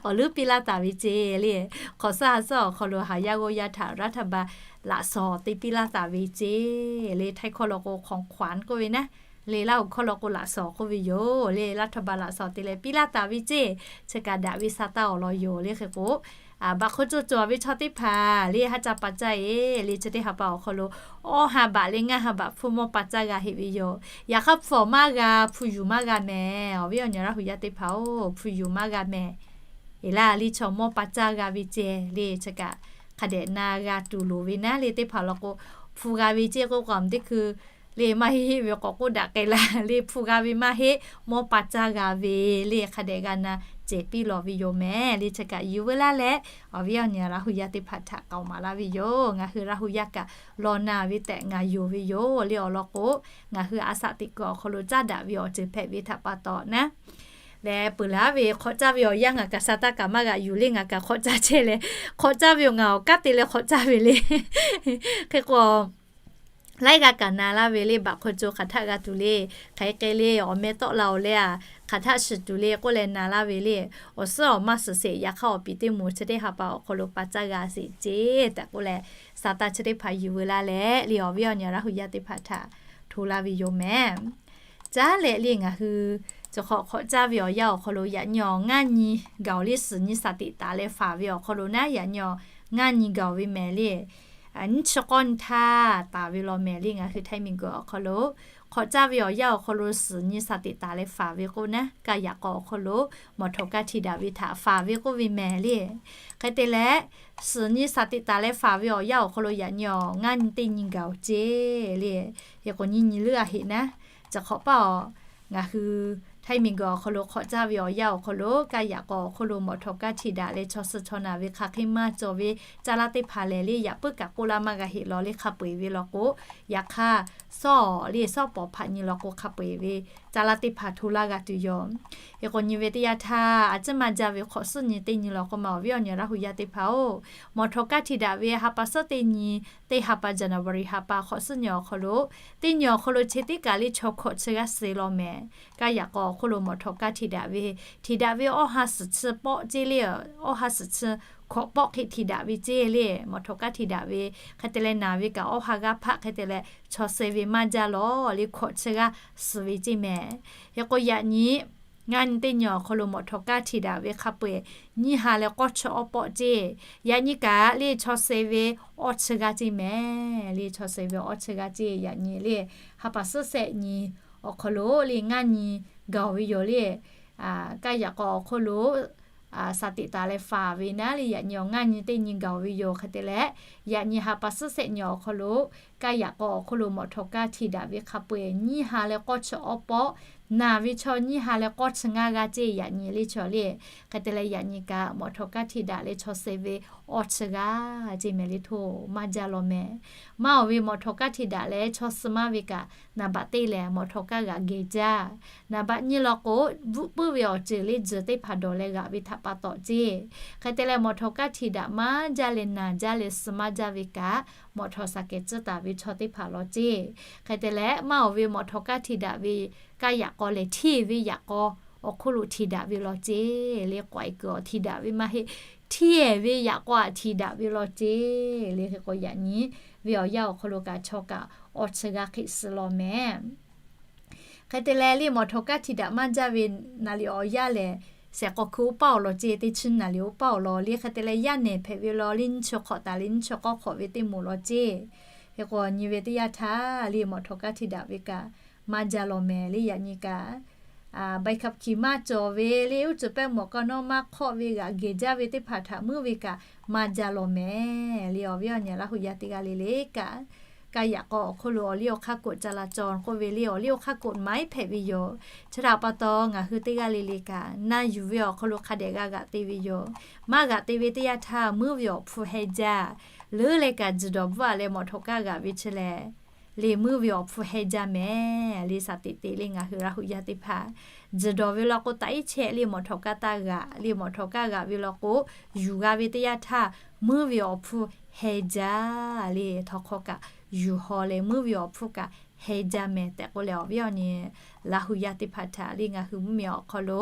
Awˬ leuˉ piˇ laˇ taˍ ve ceˇ le. Hk'awꞈ suhˉ ha suhˉ awˬ hk'aw lo haˍ yaˇ g'awˇ yaˇ htaꞈ รัฐบาล laꞈ shawnˍ te piˇ laˇ taˍ ve ceˇ le. Htaiˇ hkawˇ law k'o ของขวัญ k'oˆ ve naˉ le, Laˇ huˍ hkawˇ law k'o laꞈ shawnˍ k'oˆ ve yoˬ le. รัฐบาล laꞈ shawnˍ te leh piˇ laˇ taˍ ve ceˇ. Chi kaꞈ daꞈ ve sa taˇ awˬ lawn yoˬ le. Hk'e k'o, baꞈ hk'oˆ co cawˬ ve chaw teˇ hpaˍ le, ha ca pa caˇ e le. Chi teˇ ha pa awˬ hk'aw lo awˇ ha baꞈ le ngaˇ ha baꞈ hpfuhˇ mawˇ pa caˇ g'a heꞈ ve yoˬ. Yaꞈ hk'aˇ, hpfuhˇ awˬ maˇ g'a, hpu yuˬ maˇ g'a mehˍ. Awˬ viˉ awˬ nyi Laˇ huˍ yaˇ teˇ hpaˍ-oˬ, hpu yuˬ maˇ g'a mehˍ. Eˬ laˇ, le chaw mawˇ pa caˇ g'a ve ceˇ le. Chi kaꞈ hk'a dehꞈ na g'a tuˬ loˍ ve naˉ le. Teˇ hpaˍ law k'o, hpu g'a ve ceˇ k'oˆ k'o, teˇ hkui le maˇ heˆ heˆ ve k'awꞈ k'oˆ daꞈ k'ai la le. Hpu g'a ve maˇ heˆ, mawˇ pa caˇ g'a ve le. Hk'a dehꞈ g'a na cehˬ piˇ lawˬ ve yoˬ mehˍ le. Chi kaꞈ yuˬ veu laˇ leh, awˬ viˉ awˬ nyi Laˇ huˍ yaˇ teˇ hpaˍ htaꞈ k'aoˍ maˍ laˇ ve yoˬ. Ngaˬ hui Laˇ huˍ yaˇ kaꞈ law na ve tehꞈ ngaˬ yonˍ ve yoˬ le. Awˬ lawn k'o, ngaˬ hui a shaꞈ teꞈ kuiˬ awˬ hk'aw lo caˉ daꞈ ve awˬ ceuˬ hpehꞈ ve htaꞈ pa taw naˉ leh, peuˬ laˬ ve hk'awꞈ caˇ ve awˬ yanˇ ngaˬ kaꞈ sa taˇ kaꞈ maˇ g'a yuˬ le. Ngaˬ kaꞈ hk'awꞈ caˇ chehˇ leh, hk'awꞈ caˇ ve awˬ ngaˬ awˬ kanˉ te leh hk'awꞈ caˇ ve le. Hk'e k'o, laiˉ g'aˇ kaꞈ na laˇ ve le. Baꞈ hk'oˆ co hk'aˬ htaˆ g'a tuˬ le, hk'aˬ hk'e le, awˬ meh tawˆ la-oˬ le, a, hk'aˬ htaˆ shiˍ tuˬ le k'oˆ leh na laˇ ve le. Awˬ suhˉ awˬ maˇ suhˍ sheˍ. Yaꞈ hk'aˇ, awˬ piˍ teˇ moˍ chi teˇ ha pa awˬ hk'aw lo pa caˇ g'a sheˍ ceˇ tehꞈ k'oˆ leh, sa taˇ chi teˇ hpaˍ yuˬ veu laˇ leh le, awˬ viˉ awˬ nyi Laˇ huˍ yaˇ teˇ hpaˍ htaꞈ hto laˇ ve yoˬ mehˍ. Caˉ leh le, ngaˬ hui cawˬ hk'awꞈ hk'awꞈ caˇ ve awˬ yanˇ awˬ hk'aw lo yaꞈ nyi awˬ ngaˇ nyi gaˬ-oˬ le. Suhˍ nyi shaˍ tiꞈ taˍ leh faˍ ve awˬ hk'aw lo naˉ, yaꞈ nyi awˬ ngaˇ nyi gaˬ-oˬ ve mehˍ le. Nyiˇ chi k'awˇ nyi htaˇ taˍ ve law mehˍ le. Ngaˬ hui htaiˇ miˬ guiˬ awˬ hk'aw lo hk'awꞈ caˇ ve awˬ yanˇ awˬ hk'aw lo suhˍ nyi shaˍ tiꞈ taˍ leh faˍ ve k'oˆ naˉ, kaˇ yaꞈ k'aw awˬ hk'aw lo mawˬ htawnˍ kaˇ hti daꞈ ve htaꞈ faˍ ve k'oˆ ve mehˍ le. Hk'e te leh, suhˍ nyi shaˍ tiꞈ taˍ leh faˍ ve awˬ yanˇ awˬ hk'aw lo yaꞈ nyi awˬ ngaˇ nyi teˇ nyi gaˬ-oˬ ceˇ le. Hk'e k'o, nyiˇ nyi leuˉ a heꞈ naˉ, cawˬ hk'awꞈ paˇ-oˬ, ngaˬ hui htaiˇ miˬ guiˬ awˬ hk'aw lo hk'awꞈ caˇ ve awˬ yanˇ awˬ hk'aw lo kaˇ yaꞈ k'aw awˬ hk'aw lo mawˬ htawnˍ kaˇ hti daꞈ leh chaw suh chaw naˬ ve hk'aˬ hk'e maˇ cawˬ ve caˇ laˇ teˇ hpaˍ lehˬ le, yaꞈ puiˉ kaꞈ k'oˆ laˇ maˇ g'a heˆ law le. Hk'a peu-eˬ ve law k'o, yaꞈ hk'aˇ, sawˉ le sawˉ pawˍ hpaꞈ nyi law k'o, hk'a peu-eˬ ve caˇ laˇ teˇ hpaˍ hto laˇ g'a tuˬ yoˬ. Hk'e k'o, nyi ve teˇ yanˇ htaˇ, a ciˉ maˇ jaˇ ve hk'awꞈ suhˉ nyi teˇ nyi law k'o ma, awˬ viˉ awˬ nyi Laˇ huˍ yaˇ teˇ hpaˍ-oˬ, mawˬ htawnˍ kaˇ hti daꞈ ve ha pa suhˉ teˇ nyi, teˇ ha pa January ha pa hk'awꞈ suhˉ nyi awˬ hk'aw lo, teˇ nyi awˬ hk'aw lo chi teˇ kaˬ le chaw hkawꞈ chi g'aˇ suh law mehˍ. Kaˇ yaꞈ k'aw awˬ hk'oˆ lo mawˬ htawnˍ kaˇ hti daꞈ ve, hti daꞈ ve awˇ ha suhˍ chi pawˆ ceˇ le, awˇ ha suhˍ chi hkawꞈ pawˆ hk'e hti daꞈ ve ceˇ le, mawˬ htawnˍ kaˇ hti daꞈ ve hk'e te leh naˬ ve kaꞈ awˇ ha g'aˇ hpaˆ hk'e te leh chaw suh ve maˇ jaˇ law le, hkawꞈ chi g'aˇ suh ve ceˇ mehˍ. Hk'e k'o, yaꞈ nyi ngaˇ nyi teˇ nyi awˬ hk'aw lo mawˬ htawnˍ kaˇ hti daꞈ ve hk'a peu-eˬ nyiˇ ha leh k'awˇ chi awˇ pawˆ ceˇ. Yaꞈ nyi kaꞈ le chaw suh ve awˇ chi g'aˇ ceˇ mehˍ le, chaw suh ve awˇ chi g'aˇ ceˇ. Yaꞈ nyi le ha pa suhˉ shehˆ nyi awˬ hk'aw lo le ngaˇ nyi gaˬ ve yoˬ le. Kaˇ yaꞈ k'aw awˬ hk'oˆ lo shaˍ teꞈ taˍ leh faˍ ve naˉ le, yaꞈ nyi awˬ ngaˇ nyi teˇ nyi gaˬ ve yoˬ. Hk'e te leh, yaꞈ nyi ha pa suhˉ shehˆ nyi awˬ hk'aw lo, kaˇ yaꞈ k'aw awˬ hk'oˆ lo mawꞈ htawꞈ kaˇ htiꞈ daꞈ ve hk'a peu-eˬ nyiˇ ha leh k'awˇ chi awˇ pawˆ, naˬ ve chaw nyiˇ ha leh k'awˇ chi ngaˇ g'aˇ ceˇ, yaꞈ nyi le chaw le. Hk'e te leh, yaꞈ nyi kaꞈ mawꞈ htawꞈ kaˇ htiꞈ daꞈ leh chaw suh ve awˇ chi g'aˇ ceˇ mehˍ le htoˇ, maˇ jaˇ law mehˍ. Maˇ awˬ ve mawꞈ htawꞈ kaˇ htiꞈ daꞈ leh chaw suh maˇ ve kaꞈ, naˍ baꞈ teˇ lehˬ mawꞈ htawꞈ kaˇ g'aꞈ geh jaˇ. Naˍ baꞈ nyiˇ law k'o, bvuhˆ puiˉ ve awˬ ceuˬ le tzuhˬ teˇ hpaˍ dawˬ leh g'aꞈ ve htaꞈ pa taw ceˇ. Hk'e te leh, mawꞈ htawꞈ kaˇ htiꞈ daꞈ maˇ jaˇ leh naˬ jaˇ leh suh maˇ jaˇ ve kaꞈ, mawꞈ htawꞈ shaˍ kehˬ tcuhˉ taˍ ve chaw teˇ hpaˍ law ceˇ. Hk'e te leh, maˇ awˬ ve mawꞈ htawꞈ kaˇ htiꞈ daꞈ ve kaˇ yaꞈ k'aw lehˬ, hteˇ ve yaꞈ k'aw awˬ hk'oˆ lo htiꞈ daꞈ ve law ceˇ le. K'awꞈ e kuiˬ awˬ htiꞈ daꞈ ve maˇ heˆ. Hteˇ ve yaꞈ k'aw aꞈ htiꞈ daꞈ ve law ceˇ le. Hk'e k'o, yaꞈ nyi ve awˬ yanˇ awˬ hk'aw lo kaꞈ chaw kaꞈ awˇ chi g'aˇ hk'e suh law mehˍ. Hk'e te leh, le mawꞈ htawꞈ kaˇ htiꞈ daꞈ maˇ jaˇ ve naˍ liꞈ awˬ yanˇ lehˬ, shehˍ k'aw hkui oˇ paˇ awˬ law ceˇ, teˇ chi naˍ liꞈ oˇ paˇ awˬ law le. Hk'e te leh, yaˇ nehˬ hpehꞈ ve law le, nyiˇ chi hk'awꞈ taˍ leh nyiˇ chi k'awˇ hk'awꞈ ve teˇ moˍ law ceˇ. Hk'e k'o, nyi ve teˇ yanˇ htaˇ le mawꞈ htawꞈ kaˇ htiꞈ daꞈ ve kaꞈ maˇ jaˇ law mehˍ le. Yaꞈ nyi kaꞈ ใบขับขี่ maˇ cawˬ ve le, uˉ cuˬ pehˇ mawꞈ ka nawˉ maˇ hk'awˆ ve g'aꞈ geh jaˇ ve teˇ hpaˍ htaꞈ muiˉ ve kaꞈ maˇ jaˇ law mehˍ le. Awˬ viˉ awˬ nyi Laˇ huˍ yaˇ teˇ g'aˇ le le kaꞈ, kaˇ yaꞈ k'aw awˬ hk'oˆ lo awˬ liˇ awˬ hk'aˇ กฎจราจร k'oˆ ve le, awˬ liˇ awˬ hk'aˇ กฎหมาย hpehꞈ ve yoˬ. Chi htaꞈ pa taw, ngaˬ hui teˇ g'aˇ le le kaꞈ na yuˬ ve awˬ hk'aw lo hk'a dehꞈ g'a g'aꞈ te ve yoˬ. Maˇ g'aꞈ te ve teˇ yanˇ htaˇ, muiˉ ve awˬ hpu heh jaˇ. Leuˉ leh kaꞈ, tzuhˬ dawˬ bvuhˆ a leh mawꞈ htawꞈ kaˇ g'aꞈ ve chi lehˬ, le muiˉ ve awˬ hpu heh jaˇ mehˍ le. Shaˍ teꞈ teꞈ le ngaˬ hui Laˇ huˍ yaˇ teˇ hpaˍ, tzuhˬ dawˬ ve law k'o, taꞈ iˉ chehˇ le mawꞈ htawꞈ kaˇ taˇ g'aꞈ le. Mawꞈ htawꞈ kaˇ g'aꞈ ve law k'o, yuˬ g'a ve teˇ yanˇ htaˇ, muiˉ ve awˬ hpu heh jaˇ le. Htawnˍ hk'aw kaꞈ yuˬ haw leh, muiˉ ve awˬ hpu kaꞈ heh jaˇ mehˍ tehꞈ k'oˆ leh, awˬ viˉ awˬ nyi Laˇ huˍ yaˇ teˇ hpaˍ htaꞈ le ngaˬ hui mvuhˇ miˬ awˬ hk'aw lo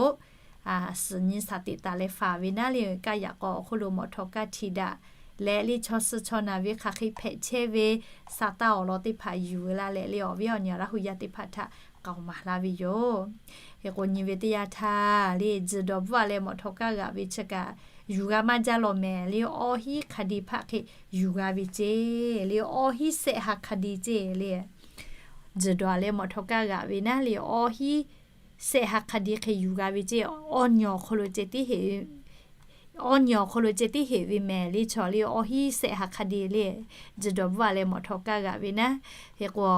suhˍ nyi shaˍ teꞈ taˍ leh faˍ ve naˉ le, kaˇ yaꞈ k'aw awˬ hk'oˆ lo mawꞈ htawꞈ kaˇ htiꞈ daꞈ leh le chaw suh chaw naˬ ve hk'aˬ hk'e hpehꞈ chehˇ ve sa taˇ awˬ lawn teˇ hpaˍ yuˬ la leh le, awˬ viˉ awˬ nyi Laˇ huˍ yaˇ teˇ hpaˍ htaꞈ k'aoˍ maˍ laˇ ve yoˬ. Hk'e k'o, nyi ve teˇ yanˇ htaˇ le, tzuhˬ dawˬ bvuhˆ a leh mawꞈ htawꞈ kaˇ g'aꞈ ve chi kaꞈ yuˬ g'a maˇ jaˇ law mehˍ le. Awˇ hiˉ hk'a di hpaˆ hk'e yuˬ g'a ve ceˇ le. Awˇ hiˉ sehˆ ha hk'a di ceˇ le. Tzuhˬ dawˬ a leh mawꞈ htawꞈ kaˇ g'aꞈ ve naˉ le, awˇ hiˉ sehˆ ha hk'a di hk'e yuˬ g'a ve ceˇ. Awˇ nyi awˬ hk'aw lo ceh tiˉ heˍ awˇ nyi awˬ hk'aw lo ceh tiˉ heˍ ve mehˍ le. Chaw le awˇ hiˉ sehˆ ha hk'a de le, tzuhˬ dawˬ bvuhˆ a leh mawꞈ htawꞈ kaˇ g'aꞈ ve naˉ. Hk'e k'o,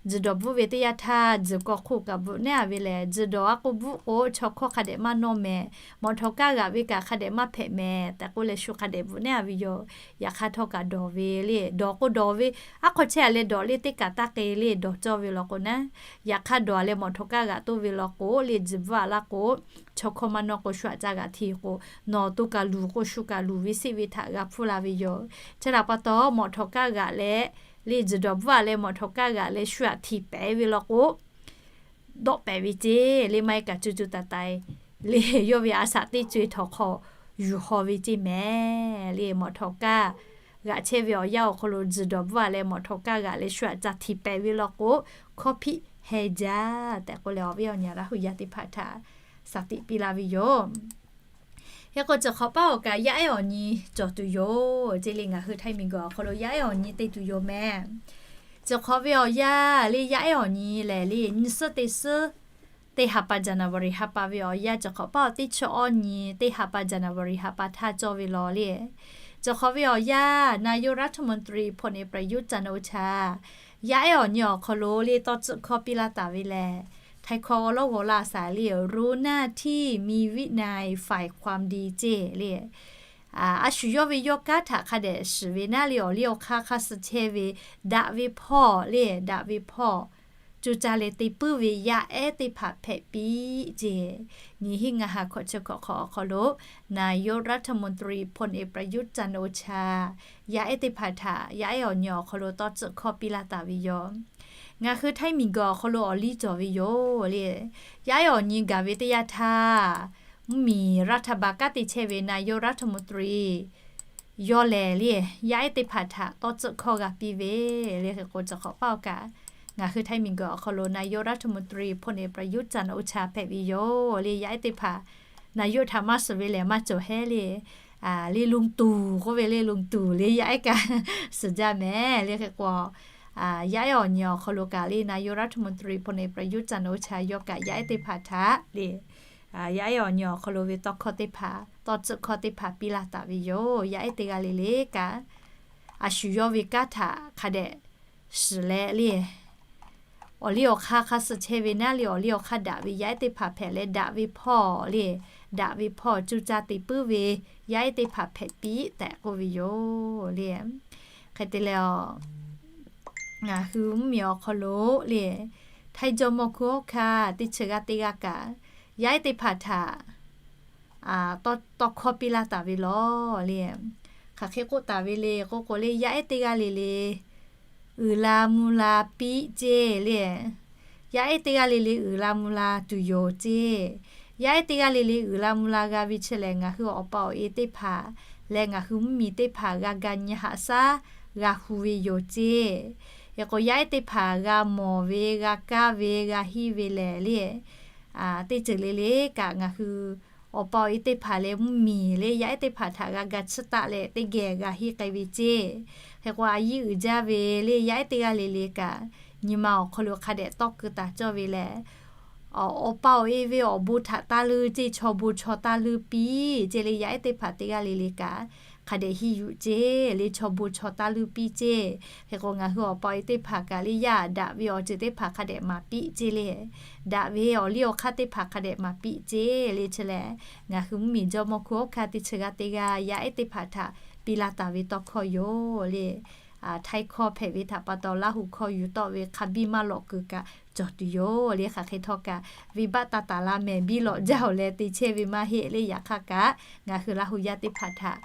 tzuhˬ dawˬ bvuhˆ ve teˇ yanˇ htaˇ, tzuhˬ k'aw hk'oˆ kaꞈ bvuhꞈ neˉ a ve lehˬ, tzuhˬ dawˬ a k'o bvuhˆ k'o, chaw hkawˇ hk'a dehꞈ maˇ nawˇ mehˍ. Mawꞈ htawꞈ kaˇ g'aꞈ ve kaꞈ hk'a dehꞈ maˇ hpehꞈ mehˍ tehꞈ k'oˆ leh, shu hk'a dehꞈ bvuhꞈ neˉ a ve yoˬ. Yaꞈ hk'aˇ htawˇ kaꞈ dawˬ ve le, dawˬ k'o dawˬ ve, aˉ hk'aw chehˇ a leh dawˬ le, teˇ kaꞈ taˇ k'e le, dawˬ cawˇ ve law k'o naˉ. Yaꞈ hk'aˇ dawˬ a leh mawꞈ htawꞈ kaˇ g'aꞈ toˇ ve law k'o le, tzuhˬ bvuhˆ a laˇ k'o, chaw hkawˇ maˇ nawˇ k'o, shu aꞈ ca g'aꞈ htiꞈ k'o, nawˬ to kaꞈ luˬ k'o, shu kaꞈ luˬ ve seˆ ve htaꞈ g'a hpuˇ la ve yoˬ. Chi htaꞈ pa taw, mawꞈ htawꞈ kaˇ g'aꞈ leh le, tzuhˬ dawˬ bvuhˆ a leh mawꞈ htawꞈ kaˇ g'aꞈ leh shu aꞈ htiꞈ pehˍ ve law k'o, dawˆ pehˍ ve ceˇ le. Maˇ heˆ kaꞈ co co taiˍ taiˍ le, yawˇ ve a shaꞈ teˇ co e htawꞈ hk'aw yuˬ haw ve ceˇ mehˍ le. Mawꞈ htawꞈ kaˇ g'aꞈ chehˇ ve awˬ yanˇ awˬ hk'aw lo tzuhˬ dawˬ bvuhˆ a leh mawꞈ htawꞈ kaˇ g'aꞈ leh shu aꞈ ca htiꞈ pehˍ ve law k'o, hkawˇ hpiˆ heh jaˇ tehꞈ k'oˆ leh, awˬ viˉ awˬ nyi Laˇ huˍ yaˇ teˇ hpaˍ htaꞈ shaˍ tiꞈ piˇ la ve yoˬ. Hk'e k'o, ciˬ hk'awꞈ paˇ awˬ kaꞈ yaˇ ehˉ awˬ nyi cawˬ tuˬ yoˬ ceˇ le. Ngaˬ hui Htaiˇ miˬguiˬ awˬ hk'aw lo yaˇ ehˉ awˬ nyi te tuˬ yoˬ mehˍ. Ciˬ hk'awꞈ ve awˬ yanˇ le, yaˇ ehˉ awˬ nyi lehˬ le, nyiˇ suhˉ teˇ suhˉ teˇ ha pa January ha pa ve awˬ yanˇ, ciˬ hk'awꞈ paˇ awˬ teˇ chi awˇ nyi teˇ ha pa January ha pa htaˇ cawˇ ve law le. Ciˬ hk'awꞈ ve awˬ yanˇ, นายกรัฐมนตรี พลเอก ประยุทธ์ จันทร์โอชา yaˇ ehˉ awˬ nyi awˬ hk'aw lo le tawˇ tcuhˆ hkawˇ piˇ laˇ taˍ ve lehˬ, Htaiˇ hkawˇ awˬ lawˉ g'aw laˇ shaˍ le, รู้หน้าที่ มีวินัย ฝ่ายความดี ceˇ le. A shu yawˇ ve yawˇ kanˉ htaꞈ hk'a dehꞈ shiˍ ve naˉ le, awˬ liˇ awˬ hk'aˇ hk'aˇ suh chehˇ ve, daꞈ ve hpawˇ le, daꞈ ve hpawˇ co caˇ leh te puiˉ ve yaˇ ehˉ teˇ hpaˍ hpehꞈ piˇ ceˇ. Nyi hiˆ ngaˇ ha hkawꞈ chi hkawꞈ hk'awꞈ awˬ hk'aw lo นายกรัฐมนตรี พลเอก ประยุทธ์ จันทร์โอชา yaˇ ehˉ teˇ hpaˍ htaꞈ yaˇ ehˉ awˬ nyi awˬ hk'aw lo tawˇ tcuhˆ hkawˇ piˇ laˇ taˍ ve yoˬ. Ngaˬ hui Htaiˇ miˬguiˬ awˬ hk'aw lo awˬ liˇ cawˬ ve yoˬ le. Yaˇ ehˉ awˬ nyi gaˬ ve teˇ yanˇ htaˇ, mvuhˇmiˬ รัฐบาล kanˉ te chehˇ ve นายกรัฐมนตรี yawˇ lehˬ le, yaˇ ehˉ teˇ hpaˍ htaꞈ tawˇ tcuhˆ hkawˇ g'a piˇ ve le. Hk'e k'o, ciˬ hk'awꞈ paˇ awˬ kaꞈ ngaˬ hui Htaiˇ miˬguiˬ awˬ hk'aw lo นายกรัฐมนตรี พลเอก ประยุทธ์ จันทร์โอชา hpehꞈ ve yoˬ le. Yaˇ ehˉ teˇ hpaˍ นายก htaꞈ maˇ suhˍ ve lehˬ maˇ cawˬ hehˉ le. Le ลุงตู่ k'oˆ ve le, ลุงตู่ le, yaˇ ehˉ kaꞈ suhˍ jaˇ mehˍ le. Hk'e k'o, yaˇ ehˉ awˬ nyi awˬ hk'aw lo kaꞈ le นายกรัฐมนตรี พลเอกประยุทธ์ จันทร์โอชา yawˇ kaꞈ yaˇ ehˉ teˇ hpaˍ htaꞈ le, yaˇ ehˉ awˬ nyi awˬ hk'aw lo ve tawˇ hkawˇ teˇ hpaˍ, tawˇ tcuhˆ hkawˇ teˇ hpaˍ piˇ laˇ taˍ ve yoˬ. Yaˇ ehˉ teˇ g'aˇ le le kaꞈ, a shu yawˇ ve kanˉ htaꞈ hk'a dehꞈ shiˍ leh le, awˬ liˇ awˬ hk'aˇ hk'a suh chehˇ ve naˉ le, awˬ liˇ awˬ hk'aˇ daꞈ ve yaˇ ehˉ teˇ hpaˍ hpehꞈ leh, daꞈ ve hpawˇ le, daꞈ ve hpawˇ cuˇ caˇ te puiˉ ve yaˇ ehˉ teˇ hpaˍ hpehꞈ piˇ tehꞈ k'oˆ ve yoˬ le. Hk'e te leh, ngaˬ hui mvuhˇmiˬ awˬ hk'aw lo le, Htaiˇ jawˇmawˇ hkunˉ hawˉ hkanˇ teˇ chi g'aˇ teˇ g'aˇ kaꞈ, yaˇ ehˉ teˇ hpaˍ htaꞈ tawˇ hkawˇ piˇ laˇ taˍ ve lawˬ le. Hk'aˬ hk'e k'oˆ taˍ ve le k'oˆ k'o le, yaˇ ehˉ teˇ g'aˇ le le uiˍ la mvuh la piˇ ceˇ le. Yaˇ ehˉ teˇ g'aˇ le le uiˍ la mvuh la tuˬ yoˬ ceˇ. Yaˇ ehˉ teˇ g'aˇ le le uiˍ la mvuh la g'a ve chi lehˬ, ngaˬ hui awˬ pa awˬ e teˇ hpaˍ leh ngaˬ hui mvuhˇmiˬ teˇ hpaˍ g'a ga nyi haꞈ shaˉ g'a hu ve yoˬ ceˇ. Hk'e k'o, yaˇ ehˉ teˇ hpaˍ g'a mawˬ ve, g'a kaˇ ve, g'a hiˇ ve lehˬ le, teˇ ceuˬ le le kaꞈ ngaˬ hui awˬ pa awˬ e teˇ hpaˍ leh mvuhˇmiˬ le yaˇ ehˉ teˇ hpaˍ htaꞈ g'a ga chiˇ taˆ leh teˇ geh g'a hiˇ k'ai ve ceˇ. Hk'e k'o, a yiˇ uiˍ jaˇ ve le yaˇ ehˉ teˇ g'aˇ le le kaꞈ, nyi ma awˬ hk'aw lo hk'a dehꞈ tawˇ keu taˍ cawˇ ve lehˬ, awˬ pa awˬ e ve awˬ bon htaꞈ taˇ leuˇ ceˇ, chaw bon chaw taˇ leuˇ piˇ ceˇ le yaˇ ehˉ teˇ hpaˍ teˇ g'aˇ le le kaꞈ, hk'a dehꞈ hiˇ yuˬ ceˇ le, chaw bon chaw taˇ leuˇ piˇ ceˇ. Hk'e k'o, ngaˬ hui awˬ pa awˬ e teˇ hpaˍ kaꞈ le yaˇ daꞈ ve awˬ ceuˬ teˇ hpaˍ hk'a dehꞈ maˍ piˇ ceˇ le, daꞈ ve awˬ liˇ awˬ hk'aˇ teˇ hpaˍ hk'a dehꞈ maˍ piˇ ceˇ le chi lehˬ, ngaˬ hui mvuhˇmiˬ jawˇmawˇ hkunˉ hawˉ hkanˇ teˇ chi g'aˇ teˇ g'aˇ yaˇ ehˉ teˇ hpaˍ htaꞈ piˇ laˇ taˍ ve tawˇ hkawˇ yoˬ le. Htaiˇ hkawˇ hpehꞈ ve htaꞈ pa taw, Laˇ huˍ hkawˇ yuˬ tawˆ ve hk'a biˇ maˇ lawꞈ kuiˬ kaꞈ cawˬ tuˬ yoˬ le. Hk'aˬ hk'e htawˇ kaꞈ, venˇbaˆ taˍ taˍ la mehˍ biˇ lawꞈ jaˇ-oˬ leh te chehˇ ve maˇ heˆ le. Yaꞈ hk'aˇ kaꞈ, ngaˬ hui Laˇ huˍ yaˇ teˇ hpaˍ htaꞈ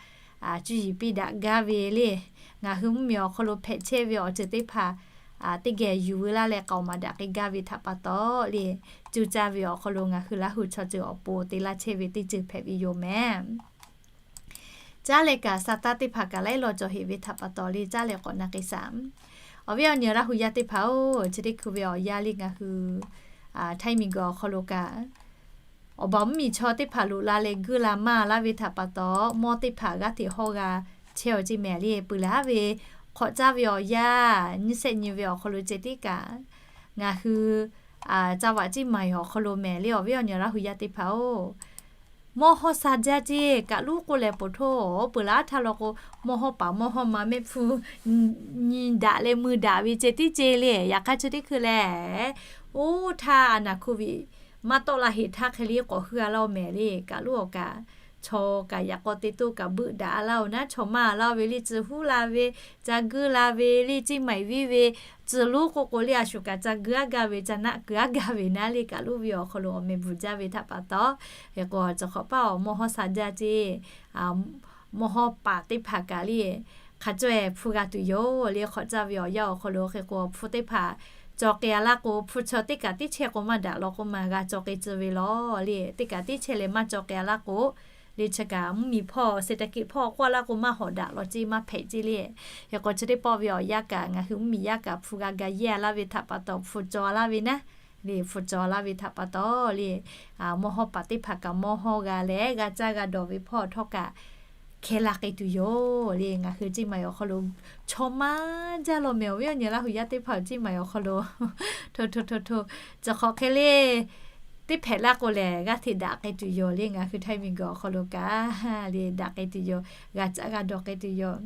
cuˇ yiˍ piˇ daꞈ gaˇ ve le, ngaˬ hui mvuhˇmiˬ awˬ hk'aw lo hpehꞈ chehˇ ve awˬ ceuˬ teˇ hpaˍ teˇ geh yuˬ veu laˇ leh k'aoˍ maˍ daꞈ k'ai gaˇ ve htaꞈ pa taw le, cuˇ caˇ ve awˬ hk'aw lo ngaˬ hui Laˇ huˍ chaw ceuˬ awˬ pon te laˇ chehˇ ve teˇ ceuˬ hpehꞈ ve yoˬ mehˍ. Caˉ leh kaꞈ, sa taˇ teˇ hpaˍ kaꞈ laiˉ law cawˬ heꞈ ve htaꞈ pa taw le, caˉ leh k'awꞈ na k'ai shaˍ. Awˬ viˉ awˬ nyi Laˇ huˍ yaˇ teˇ hpaˍ-oˬ, chi teˇ hkui ve awˬ yanˇ le ngaˬ hui Htaiˇ miˬguiˬ awˬ hk'aw lo kaꞈ, awˬ baˬ mvuhˇmiˬ chaw teˇ hpaˍ loꞈ la leh guiˇ la maˇ laˇ ve htaꞈ pa taw, mawˇ teˇ hpaˍ g'aˇ hteꞈ hawˇ g'a chehˇ-aw ceˇ mehˍ le. Peuˬ leh haˉ ve hk'awꞈ caˇ ve awˬ yanˇ nyiˇ shehˆ nyi ve awˬ hk'aw lo ceh tiˉ kaꞈ, ngaˬ hui จังหวัดเชียงใหม่ awˬ hk'aw lo mehˍ le. Awˬ viˉ awˬ nyi Laˇ huˍ yaˇ teˇ hpaˍ-oˬ, mawˇ hawˇ sha jaˇ ceˇ. Kaꞈ luˉ k'oˆ leh poˬ htoˇ, peuˬ leh aˉ htaˇ law k'o, mawˇ hawˇ paˍ mawˇ hawˇ ma mehˆ hpfuhˇ nyi daꞈ leh mui daꞈ ve ceh tiˉ ceˇ le. Yaꞈ hk'aˇ chi teˇ hkui lehˬ, oˇ htaˇ a naˍ hk'oˆ viꞈ maˇ tawˆ la heꞈ htaˇ hk'e le k'awꞈ hui-a laˇ-oˬ mehˍ le. Kaꞈ luˉ-awˬ kaꞈ, chaw kaꞈ yaꞈ k'aw te toˇ kaꞈ beuˆ daꞈ-a laˇ-oˬ naˉ, chaw maˇ-a laˇ-oˬ ve le, tcuh huˉ la ve, ca guiˇ la ve le, ceˇ maiˍ viˉ ve, tcuh luˉ k'oˆ k'o le, a shuˍ kaꞈ ca guiˇ-a gaˇ ve, ca naˆ keu-a gaˇ ve naˉ le. Kaꞈ luˉ ve awˬ hk'aw lo awˬ meh bvuhˬ jaˇ ve htaꞈ pa taw, hk'e k'o, cawˬ hk'awꞈ paˇ awˬ mawˇ hawˇ sha jaˇ ceˇ, mawˇ hawˇ paˍ teˇ hpaˍ kaꞈ le, hk'a caweh hpu g'a tuˬ yoˬ le. Hk'awꞈ caˇ ve awˬ yanˇ awˬ hk'aw lo hk'e k'o, hpu teˇ hpaˍ caw k'ai-a laˇ k'o, hpu chaw teˇ kaꞈ tiˉ chehˇ k'o maˇ daꞈ law k'o, maˇ g'a caw k'ai tcuh ve lawˬ le. Teˇ kaꞈ tiˉ chehˇ leh maˇ caw k'ai-a laˇ k'o, le chi kaꞈ mvuhˇmiˬ hpawˇ เศรษฐกิจ hpawˇ k'oˆ-a laˇ k'o, maˇ hawꞈ daꞈ law ceˇ, maˇ hpehꞈ ceˇ le. Hk'e k'o, chi teˇ pawˆ ve awˬ yanˇ kaꞈ ngaˬ hui mvuhˇmiˬ yaˇ kaꞈ hpu g'a ga yehˇ-a laˇ ve htaꞈ pa taw, hpu caw-a laˇ ve naˉ le, hpu caw-a laˇ ve htaꞈ pa taw le, mawˇ hawˇ paˍ teˇ hpaˍ kaꞈ mawˇ hawˇ g'a leh g'a caˇ g'a dawˬ ve hpawˇ htawˇ kaꞈ hkeh la k'ai tuˬ yoˬ le. Ngaˬ hui ceˇ maiˍ awˬ hk'aw lo chaw maˇ jaˇ law mehˍ. Awˬ viˉ awˬ nyi Laˇ huˍ yaˇ teˇ hpaˍ-oˬ, ceˇ maiˍ awˬ hk'aw lo hto hto hto hto, cawˬ hk'awꞈ hk'e le teˇ hpehꞈ laˇ k'o lehˬ, g'aˇ hteꞈ daꞈ k'ai tuˬ yoˬ le. Ngaˬ hui Htaiˇ miˬguiˬ awˬ hk'aw lo kaꞈ le daꞈ k'ai tuˬ yoˬ, g'a caˇ g'a dawˬ k'ai tuˬ yoˬ.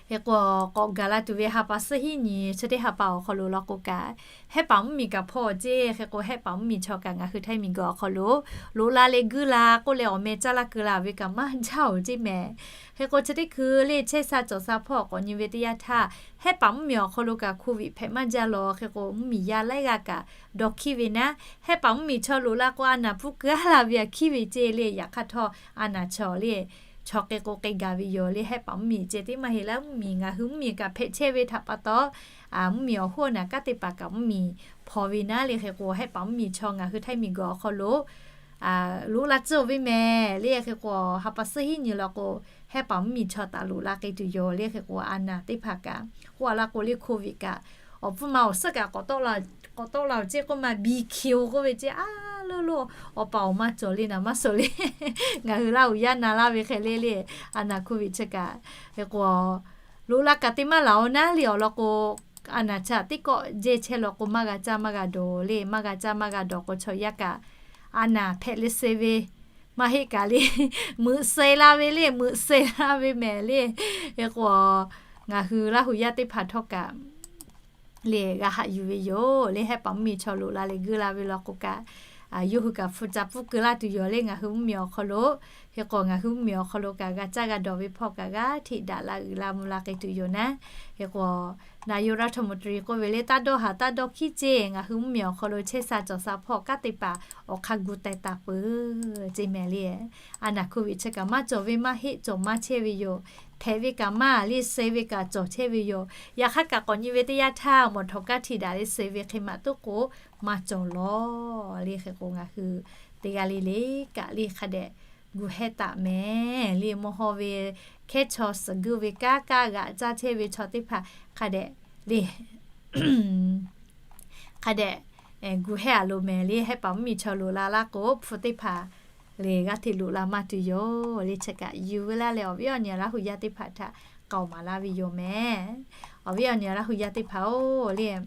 Hk'e k'o, k'awꞈ gaˬ la tuˬ ve ha pa suhˉ hiˉ nyi chi teˇ ha pa awˬ hk'aw lo law k'o kaꞈ, Hehˉ paˍ mvuhˇmiˬ kaꞈ hpawˇ-aw ceˇ. Hk'e k'o, Hehˉ paˍ mvuhˇmiˬ chaw kaꞈ ngaˬ hui Htaiˇ miˬguiˬ awˬ hk'aw lo loꞈ la leh guiˇ la k'oˆ leh awˬ meh caˇ laˇ keu la ve kaꞈ maˇ jaˇ-oˬ ceˇ mehˍ. Hk'e k'o, chi teˇ hkui le chehˇ sha cawˬ sha hpawˇ k'awꞈ nyi ve teˇ yanˇ htaˇ, Hehˉ paˍ mvuhˇmiˬ awˬ hk'aw lo kaꞈ โควิด hpehꞈ maˇ jaˇ law. Hk'e k'o, mvuhˇmiˬ yaˇ laiˉ g'aˇ kaꞈ dawˇ hkiˇ ve naˉ, Hehˉ paˍ mvuhˇmiˬ chaw loꞈ la k'o, a naˍ hpuˇ keu-a la ve aꞈ hkiˇ ve ceˇ le. Yaꞈ hk'aˇ htawˇ, a naˍ chaw le chaw k'ai k'o k'ai gaˬ ve yoˬ le. Hehˉ paˍ mvuhˇmiˬ ceh tiˉ maˇ heˆ laˇ, mvuhˇmiˬ ngaˬ hui mvuhˇmiˬ kaꞈ hpehꞈ chehˇ ve htaꞈ pa taw, mvuhˇmiˬ awˬ hoˉ awˬ naˍ kanˉ teˇ hpaˍ kaꞈ mvuhˇmiˬ hpaw ve naˉ le. Hk'e k'o, Hehˉ paˍ mvuhˇmiˬ chaw ngaˬ hui Htaiˇ miˬguiˬ awˬ hk'aw lo loꞈ la tcuhˇ ve mehˍ le. Hk'e k'o, ha pa suhˉ hiˉ nyi law k'o, Hehˉ paˍ mvuhˇmiˬ chaw taˍ loꞈ la k'ai tuˬ yoˬ le. Hk'e k'o, a naˍ teˇ hpaˍ kaꞈ k'oˆ-a laˇ k'o le โควิด kaꞈ awˬ pfuhˇ ma awˬ suhˉ kaꞈ k'awꞈ tawˆ la-oˬ ceˇ k'oˆ ma, บีคิว k'oˆ ve ceˇ a loˉ loˉ, awˬ paˍ awˬ ma cawˬ le naˍ maˇ suhˍ le. Ngaˬ hui Laˇ huˍ yaˇ na laˇ ve hk'e le le, a naˍ โควิด chi kaꞈ. Hk'e k'o, loꞈ la kaꞈ te maˇ laˬ-oˬ naˉ le awˬ lawn k'o, a naˍ chaꞈ teˇ kawˆ jehˇ chehˇ law k'o, maˇ g'a caˇ maˇ g'a dawˬ le, maˇ g'a caˇ maˇ g'a dawˬ k'o, chaw yaˇ kaꞈ a naˍ hpehꞈ leh suh ve, maˇ heˆ kaꞈ le, meuꞈ suh la ve le, meuꞈ suh la ve mehˍ le. Hk'e k'o, ngaˬ hui Laˇ huˍ yaˇ teˇ hpaˍ htawˇ kaꞈ le g'a haꞈ yuˬ ve yoˬ le. Hehˉ paˍ mvuhˇmiˬ chaw loꞈ la leh geuˆ la ve law k'o kaꞈ, yawˇ hui kaꞈ hpu ca pfuhˇ keu laˇ tuˬ yoˬ le ngaˬ hui mvuhˇmiˬ awˬ hk'aw lo. Hk'e k'o, ngaˬ hui mvuhˇmiˬ awˬ hk'aw lo kaꞈ g'a caˇ g'a dawˬ ve hpawˇ kaꞈ g'aˇ hteꞈ daꞈ la uiˍ la mvuh la k'ai tuˬ yoˬ naˉ. Hk'e k'o, นายกรัฐมนตรี k'oˆ ve le, taˇ dawˇ haˍ taˇ dawˇ hkiˉ ceˇ, ngaˬ hui mvuhˇmiˬ awˬ hk'aw lo chehˇ sha cawˬ sha hpawˇ kanˉ te paˍ awˬ hk'aˇ gu teh taˍ peuˬ ceˇ mehˍ le. A naˍ โควิด chi kaꞈ maˇ cawˬ ve maˇ heˆ, cawˬ maˇ chehˇ ve yoˬ. Hpehꞈ ve kaꞈ maˇ le, suh ve kaꞈ cawˬ chehˇ ve yoˬ. Yaꞈ hk'aˇ kaꞈ k'awꞈ nyi ve teˇ yanˇ htaˇ, mawˬ htawꞈ kaˇ htiꞈ daꞈ leh suh ve hk'e maꞈ tuˉ k'o maˇ cawˬ lawˬ le. Hk'e k'o, ngaˬ hui teˇ g'aˇ le le kaꞈ le hk'a dehꞈ gu hehˇ taˍ mehˍ le. Mvuhˇ haw ve hkehˉ chaw suhˍ guˇ ve kanˉ kaˇ g'aꞈ caˇ chehˇ ve chaw teˇ hpaˍ hk'a dehꞈ le hk'a dehꞈ gu hehˇ a loˍ mehˍ le. Hehˉ paˍ mvuhˇmiˬ chaw loꞈ la laˇ k'o, hpu teˇ hpaˍ le g'aˇ hteꞈ loꞈ la maˇ tuˬ yoˬ le. Chi kaꞈ yuˬ veu laˇ leh awˬ viˉ awˬ nyi Laˇ huˍ yaˇ teˇ hpaˍ htaꞈ k'aoˍ maˍ laˇ ve yoˬ mehˍ. Awˬ viˉ awˬ nyi Laˇ huˍ yaˇ teˇ hpaˍ-oˬ le,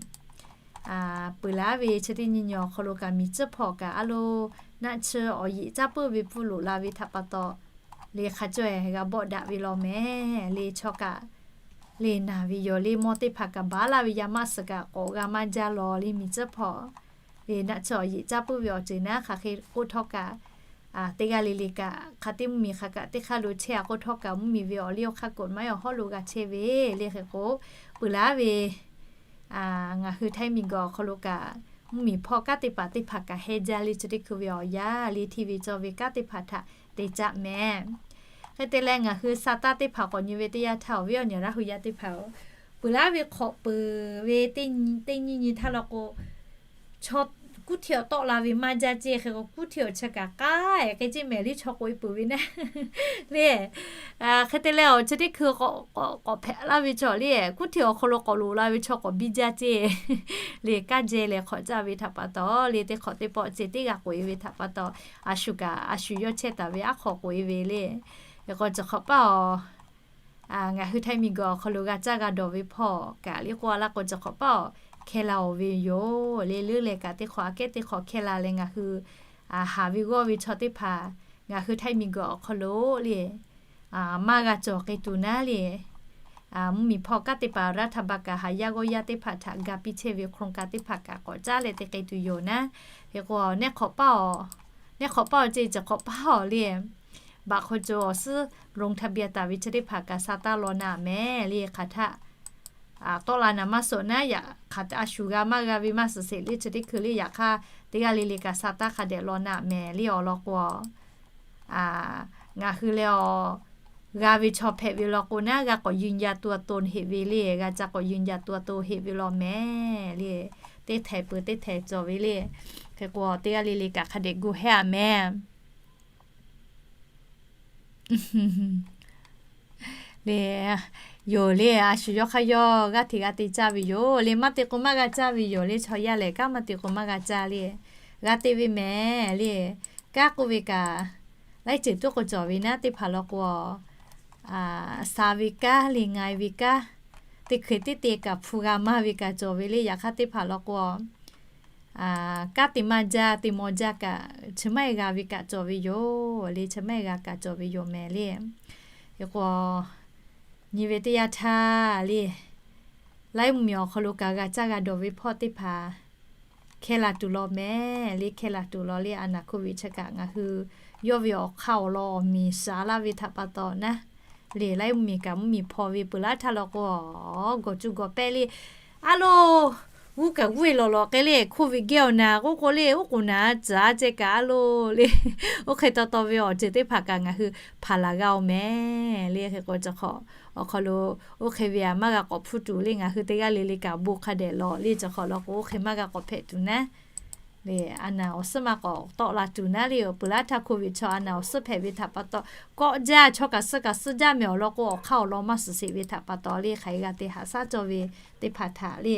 peuˬ laˇ ve chi teˇ nyi nyi awˬ hk'aw lo kaꞈ miˬ tcuhˉ hpawˇ kaꞈ a lo naˆ tsuhˇ awˬ yeꞈ caˇ puiˉ ve pfuhˇ loꞈ la ve htaꞈ pa taw le hk'a caweh g'a bawˆ daꞈ ve law mehˍ le. Chaw kaꞈ le naˬ ve yoˬ le. Mawˇ teˇ hpaˍ kaꞈ baˬ laˇ ve yaˇ maˆ suhˍ kaꞈ k'awꞈ g'a maˇ jaˇ law le. Miˬ tcuhˉ hpawˇ le naˆ tsuhˇ awˬ yeꞈ caˇ puiˉ ve awˬ ceuˬ naˉ hk'aˬ hk'e k'oˆ htawˇ kaꞈ, teˇ g'aˇ le le kaꞈ hk'a teˇ mvuhˇmiˬ hk'a kaꞈ teˇ hk'aˇ lo chehˇ a k'oˆ htawˇ kaꞈ, mvuhˇmiˬ ve awˬ liˇ awˬ hk'aˇ กฎหมาย awˬ hawˉ lo g'a chehˇ ve le. Hk'e k'o, peuˬ laˇ ve ngaˬ hui Htaiˇ miˬguiˬ awˬ hk'aw lo kaꞈ mvuhˇmiˬ hpawˇ kanˉ te paˍ teˇ hpaˍ kaꞈ heh jaˇ le. Chi teˇ hkui ve awˬ yanˇ le hti ve cawˇ ve kanˉ teˇ hpaˍ htaꞈ te caˆ mehˍ. Hk'e te leh, ngaˬ hui sa taˇ teˇ hpaˍ k'awꞈ nyi ve teˇ yanˇ htaˇ, awˬ viˉ awˬ nyi Laˇ huˍ yaˇ teˇ hpaˍ-oˬ, peuˬ laˇ ve hk'awꞈ peuˬ ve teˇ nyi nyi htaˇ law k'o, chaw kuˉ hteˇ awˬ tawˆ la ve maˇ jaˇ ceˇ. Hk'e k'o, kuˉ hteˇ awˬ chi kaꞈ k'aˉ ehˍ k'e ceˇ mehˍ le. Chaw k'oꞈ e peuˬ ve naˉ le. Hk'e te leh, awˬ chi teˇ hkui k'awꞈ hpehꞈ laˇ ve chaw le, kuˉ hteˇ awˬ hk'aw lo k'awꞈ loꞈ la ve chaw k'awꞈ biˇ jaˇ ceˇ le. Kanˉ jehˇ leh hk'awꞈ caˇ ve htaꞈ pa taw le, teˇ hk'awꞈ teˇ pawˆ ceˇ teˇ g'aˇ k'oꞈ e ve htaꞈ pa taw, a shu kaꞈ a shu yawˇ chehˇ taˍ ve aˉ hk'aw k'oꞈ e ve le. Hk'e k'o, chi hk'awꞈ paˇ awˬ ngaˬ hui Htaiˇ miˬguiˬ awˬ hk'aw lo g'a caˇ g'a dawˬ ve hpawˇ kaꞈ le k'oˆ a laˇ k'o, chi hk'awꞈ paˇ awˬ hkeh la-oˬ ve yoˬ le. Leuˉ leh kaꞈ teˇ hk'awꞈ aꞈ kehˉ teˇ hk'awꞈ hkeh la leh ngaˬ hui haˍ ve g'awˇ ve chaw teˇ hpaˍ, ngaˬ hui Htaiˇ miˬguiˬ awˬ hk'aw lo le maˇ g'a cawˬ k'ai tuˬ naˉ le. Mvuhˇmiˬ hpawˇ kanˉ te paˍ รัฐบาล kaꞈ haˍ yaˇ g'awˇ yaˇ teˇ hpaˍ htaꞈ ga piˇ chehˇ ve โครงการ teˇ hpaˍ kaꞈ k'awꞈ caˉ leh te k'ai tuˬ yoˬ naˉ. Hk'e k'o, neˇ hk'awꞈ paˇ awˬ, neˇ hk'awꞈ paˇ awˬ ceˇ chi hk'awꞈ paˇ awˬ le, baꞈ hk'aw co awˬ suhˉ ลงทะเบียน taˍ ve chi teˇ hpaˍ kaꞈ sa taˇ law naˍ mehˍ le. Hk'aˬ htaˆ tawˆ la naˍ maˇ suhˍ naˉ, yaꞈ hk'aˬ a shu g'a maˇ g'a ve maˇ suhˍ sheˍ le. Chi teˇ hkui le yaꞈ hk'aˇ teˇ g'aˇ le le kaꞈ sa taˇ hk'a dehꞈ law naˍ mehˍ le. Awˬ lawn k'o, ngaˬ hui leh awˬ g'a ve chaw hpehꞈ ve law k'o naˉ, g'a k'awꞈ ยืนยันตัวตน heˆ ve le. G'a ca k'awꞈ ยืนยันตัวตน heˆ ve law mehˍ le. Teˇ htaiˍ peuˬ teˇ htaiˍ cawˬ ve le. Hk'e k'o, teˇ g'aˇ le le kaꞈ hk'a dehꞈ gu hehˇ a mehˍ le. Yoˬ le, a shu yawˇ hk'aˇ yawˇ g'aˇ hteꞈ g'a te caˇ ve yoˬ le. Maˇ te k'o maˇ g'a caˇ ve yoˬ le. Chaw yaˇ lehˬ, kanˉ maˇ te k'o maˇ g'a caˇ le. G'a te ve mehˍ le. Kanˉ k'oˆ ve kaꞈ, laiˉ ceuˬ tuˉ k'o cawˬ ve naˉ. Teˇ hpaˍ law k'o, sha ve kanˉ le, nga ve kanˉ, teˇ hkui teˇ te kaꞈ hpu g'a maˇ ve kaꞈ cawˬ ve le. Yaꞈ hk'aˇ teˇ hpaˍ law k'o, kanˉ te maˇ jaˇ, te maw jaˇ kaꞈ, chi maˇ heˆ g'a ve kaꞈ cawˬ ve yoˬ le. Chi maˇ heˆ g'a kaꞈ cawˬ ve yoˬ mehˍ le. Hk'e k'o, nyi ve teˇ yanˇ htaˇ le, laiˉ mvuhˇmiˬ awˬ hk'aw lo kaꞈ g'a caˇ g'a dawˬ ve hpawˇ teˇ hpaˍ hkeh la tuˬ law mehˍ le. Hkeh la tuˬ law le. A naˍ โควิด chi kaꞈ ngaˬ hui yawˇ ve awˬ hk'aˇ awˬ lawn awˬ miˬ sha laˇ ve htaꞈ pa taw naˉ le, laiˉ mvuhˇmiˬ kaꞈ mvuhˇmiˬ hpaw ve peuˬ laˇ htaˇ law k'o, gawˬ cuˇ gawˬ pehˇ le. A lo, g'uˇ kaꞈ g'uˇ e lawˬ lawˬ k'ai le. โควิด geh awˬ naˍ k'oˆ k'o le, oˉ k'oˍ naˍ tcuh a ceh kaꞈ a lo le. Oˇ hk'e taw taw ve awˬ ceuˬ teˇ hpaˍ kaꞈ ngaˬ hui hpaˍ laˬ g'a oˬ mehˍ le. Hk'e k'o, chi hk'awꞈ awˬ hk'aw lo oˇ hk'e ve a maˇ g'a k'awꞈ hpuˇ tuˬ le. Ngaˬ hui teˇ g'aˇ le le kaꞈ bon hk'a dehꞈ lawˬ le. Chi hk'awꞈ law k'o, oˇ hk'e maˇ g'a k'awꞈ hpehꞈ tuˬ naˉ le. A naˍ awˬ suhˉ maˇ k'awꞈ tawˆ la tuˬ naˉ le. Peuˬ laˇ htaˇ โควิด chaw a naˍ awˬ suhˉ hpehꞈ ve htaꞈ pa taw, kawˆ jaˇ, chaw kaꞈ suh kaꞈ suh jaˇ mehˍ. Awˬ lawn k'o, awˬ hk'aˇ awˬ lawn maˇ suhˍ sheˍ ve htaꞈ pa taw le. Hk'aˬ hk'e g'a te haꞈ shaˉ cawˇ ve teˇ hpaˍ htaꞈ le,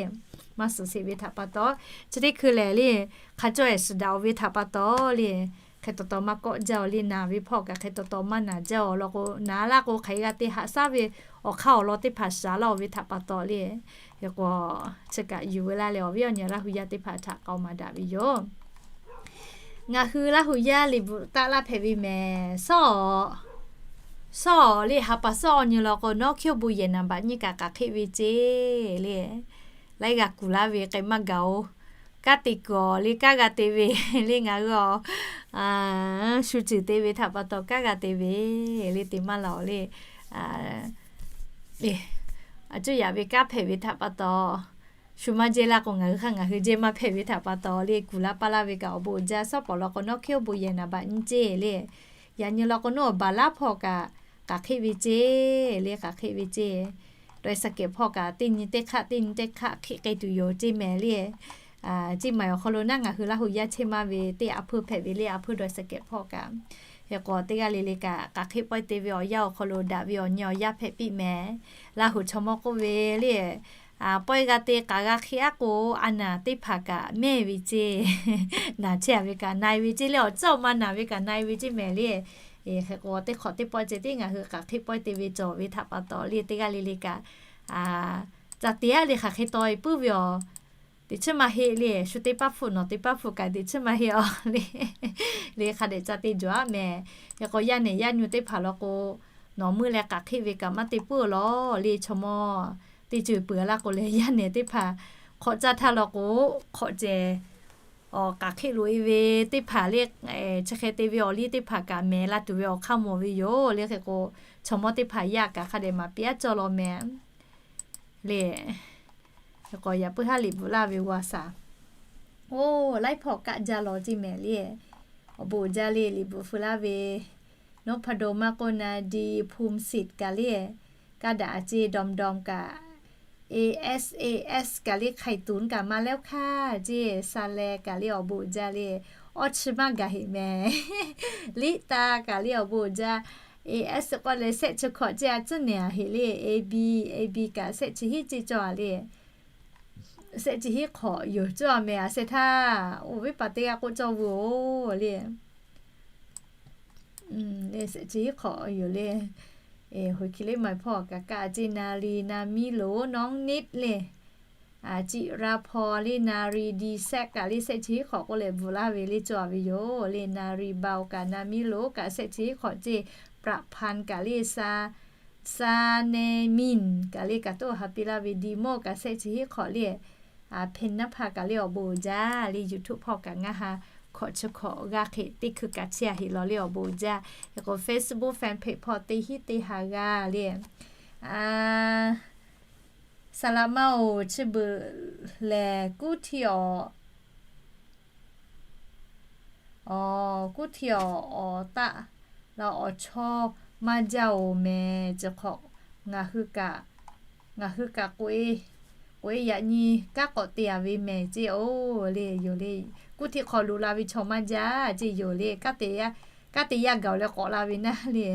maˇ suhˍ sheˍ ve htaꞈ pa taw, chi teˇ hkui lehˬ le, hk'a cawˇ ehˍ suhˍ daꞈ oˬ ve htaꞈ pa taw le, hk'e taw taw maˇ kawˆ jaˇ-oˬ le. Naˬ ve hpawˇ kaꞈ hk'e taw taw maˇ naˬ jaˇ-oˬ law k'o, naˬ laˇ k'o hk'aˬ hk'e g'a te haꞈ shaˉ ve awˬ hk'aˇ awˬ lawn teˇ hpaˍ shaˍ laˇ-oˬ ve htaꞈ pa taw le. Hk'e k'o, chi kaꞈ yuˬ veu laˇ leh awˬ viˉ awˬ nyi Laˇ hu yaˇ teˇ hpaˍ htaꞈ k'aoˍ maˍ daꞈ ve yoˬ. Ngaˬ hui Laˇ hu yaˇ liꞈ bvuhꞈ taˆ laˇ hpehꞈ ve mehˍ. Sawˉ, sawˉ le, ha pa sawˉ awˬ nyi law k'o, nawˉ hkiˉ awˬ bon yehˬ naˍ baꞈ nyiˇ kaꞈ k'aꞈ hk'eˆ ve ceˇ le. Laiˉ g'a kuˬ laˇ ve k'ai maˇ gaˬ-oˬ. Kanˉ te kuiˬ awˬ le kanˉ g'a te ve le ngaˬ hui awˬ shu ceuˬ te ve htaꞈ pa taw kanˉ g'a te ve le te maˇ laˬ-oˬ le. Aˬ cuˇ yaꞈ ve kanˉ hpehꞈ ve htaꞈ pa taw, shu maˇ jehˇ laˇ k'o ngaˬ hui hk'aˇ ngaˬ hui jehˇ maˇ hpehꞈ ve htaꞈ pa taw le kuˬ laˇ paˇ laˇ ve kaꞈ awˬ bon uiˍ jaˇ. Sawˉ pawˍ law k'o nawˉ hkiˉ awˬ bon yehˬ naˍ baꞈ nyiˇ ceˇ le. Yaꞈ nyi law k'o nawˉ awˬ baˬ laˉ hpawˇ kaꞈ k'aꞈ hk'eˆ ve ceˇ le, k'aꞈ hk'eˆ ve ceˇ. Dawˬ-e saˍ kehˍ hpawˇ kaꞈ teˇ nyi teˇ hk'aˆ teˇ nyi teˇ hk'aˆ hk'eˆ k'ai tuˬ yoˬ ceˇ mehˍ le. Ceˇ maˬ awˬ hk'aw lo naˉ ngaˬ hui Laˇ hu yaˇ chehˇ maˇ ve teˇ a hpfuhˇ hpehꞈ ve le, a hpfuhˇ dawˬ-e saˍ kehˍ hpawˇ kaꞈ. Hk'e k'o teˇ g'aˇ le le kaꞈ k'aꞈ hk'eˆ pawehˇ te ve awˬ yanˇ awˬ hk'aw lo daꞈ ve awˬ nyi awˬ yanˇ hpehꞈ piˇ mehˍ. Laˇ hu chaw mawˇ k'oˆ ve le, pawehˇ g'a te k'aꞈ g'a hk'e aˉ k'o, a naˬ teˇ hpaˍ kaꞈ mehˇ ve ceˇ. Naˬ chehˇ a ve kaꞈ na-e ve ceˇ le, awˬ tcuhˉ awˬ ma naˬ ve kaꞈ na-e ve ceˇ mehˍ le. Hk'e k'o teˇ hk'awꞈ teˇ pawˆ ceh tiˉ ngaˬ hui k'aꞈ hk'eˆ pawehˇ te ve cawˬ ve htaꞈ pa taw le teˇ g'aˇ le le kaꞈ, ca te aˉ le hk'aˬ hk'e taw-e puiˉ ve awˬ teꞈ chiˉ maˇ heˆ le. Shu teˇ paˉ hpfuhˆ nawˬ teˇ paˉ hpfuhˆ kaꞈ teꞈ chiˉ maˇ heˆ a le. Le hk'a dehꞈ ca te jawˬ aˉ mehˍ. Hk'e k'o yaˇ nehˬ yaˇ nyu teˇ hpaˍ law k'o, nawˬ meuˇ leh k'aꞈ hk'eˆ ve kaꞈ maˇ te puiˉ law le. Chaw mawˇ teˇ ceuˬ peuˬ laˇ k'o leh yaˇ nehˬ teˇ hpaˍ hk'awꞈ caˇ htaˇ law k'o, hk'awꞈ cehˬ awˬ k'aꞈ hk'eˆ loꞈ-e ve teˇ hpaˍ le, chi hk'e te ve awˬ liˇ teˇ hpaˍ kaꞈ mehˍ la tuˬ ve awˬ hk'aˇ mawˬ ve yoˬ le. Hk'e k'o chaw mawˇ teˇ hpaˍ yaˇ kaꞈ hk'a dehꞈ maˍ piˇ aˉ cawˇ law mehˍ le. Hk'e k'o yaꞈ puiˉ haˉ liꞈ bvuhꞈ laˇ ve g'a shaˍ. Oˇ, laiˉ hpawˇ kaˆ jaˇ law ceˇ mehˍ le. Awˬ bon uiˍ jaˇ le liꞈ bvuhꞈ feu laˇ ve, Nopado maˇ k'oˆ na di Phum Sit kaꞈ le, kaˇ daꞈ a ceˇ dawm dawm kaꞈ, A S A S kaꞈ le hk'ai tunˉ kaꞈ maˇ leuˉ hk'aˇ ceˇ, sa leh kaꞈ le awˬ bon uiˍ jaˇ le, awˇ chi maˇ gaˬ heꞈ mehˍ. Liˇ taˇ kaꞈ le awˬ bon uiˍ jaˇ, A S k'oˆ leh sehˆ chi hkawꞈ ceˇ a tcuhˉ nehˬ a heꞈ le, A B, A B kaꞈ sehˆ chi hiˉ ceˇ cawˇ a le. Sehˆ chi hiˉ hk'awꞈ yoˬ cawˇ a mehˍ a sehˆ htaˇ, oˇ viˉ paˍ teˇ g'aˇ k'oˆ cawˇ ve oˬ le. Sehˆ chi hiˉ hk'awꞈ yoˬ le. Hoꞈ hki le maˬ hpawˇ kaꞈ kaˇ ceˇ na ri na miˉ loˍ nawˉ niˆ le. Ciˍ ra hpaw le na ri di sehˆ kaꞈ le sehˆ chi hiˉ hk'awꞈ k'oˆ leh bvuhꞈ laˇ ve le cawˇ a ve yoˬ le. Na ri bao kaꞈ na miˉ loˍ kaꞈ sehˆ chi hiˉ hk'awꞈ ceˇ, praꞈ hpan kaꞈ le sa, sa ne min kaꞈ le kaꞈ toˆ ha piˇ laˇ ve di mawˇ kaꞈ sehˆ chi hiˉ hk'awꞈ le. Hpeꞈ naˉ hpaˇ kaꞈ le awˬ bon uiˍ jaˇ le YouTube hpawˇ kaꞈ ngaˇ ha hkawꞈ chi hkawꞈ g'aˇ hk'e teˇ hkui kaꞈ chehˇ a heꞈ law le awˬ bon uiˍ jaˇ. Hk'e k'o Facebook fan page hpawˇ teˇ hinˉ teˇ ha g'aˇ le. Saˍ laꞈ ma oˬ, chi beuꞈ lehˬ kuˉ htiˇ awˬ, kuˉ htiˇ awˬ awˬ taˆ la awˬ chawˇ maˇ jaˇ oˬ mehˍ. Chi hk'awꞈ ngaˬ hui kaꞈ, ngaˬ hui kaꞈ k'oꞈ e, k'oꞈ e yaꞈ nyi kanˉ k'awꞈ te a ve mehˍ ceˇ oˬ le yoˬ le. Kuˉ htiˇ hk'aw loꞈ la ve chaw maˇ jaˇ ceˇ yoˬ le. Kanˉ te yaˇ gaˬ leh k'awꞈ la ve naˉ le.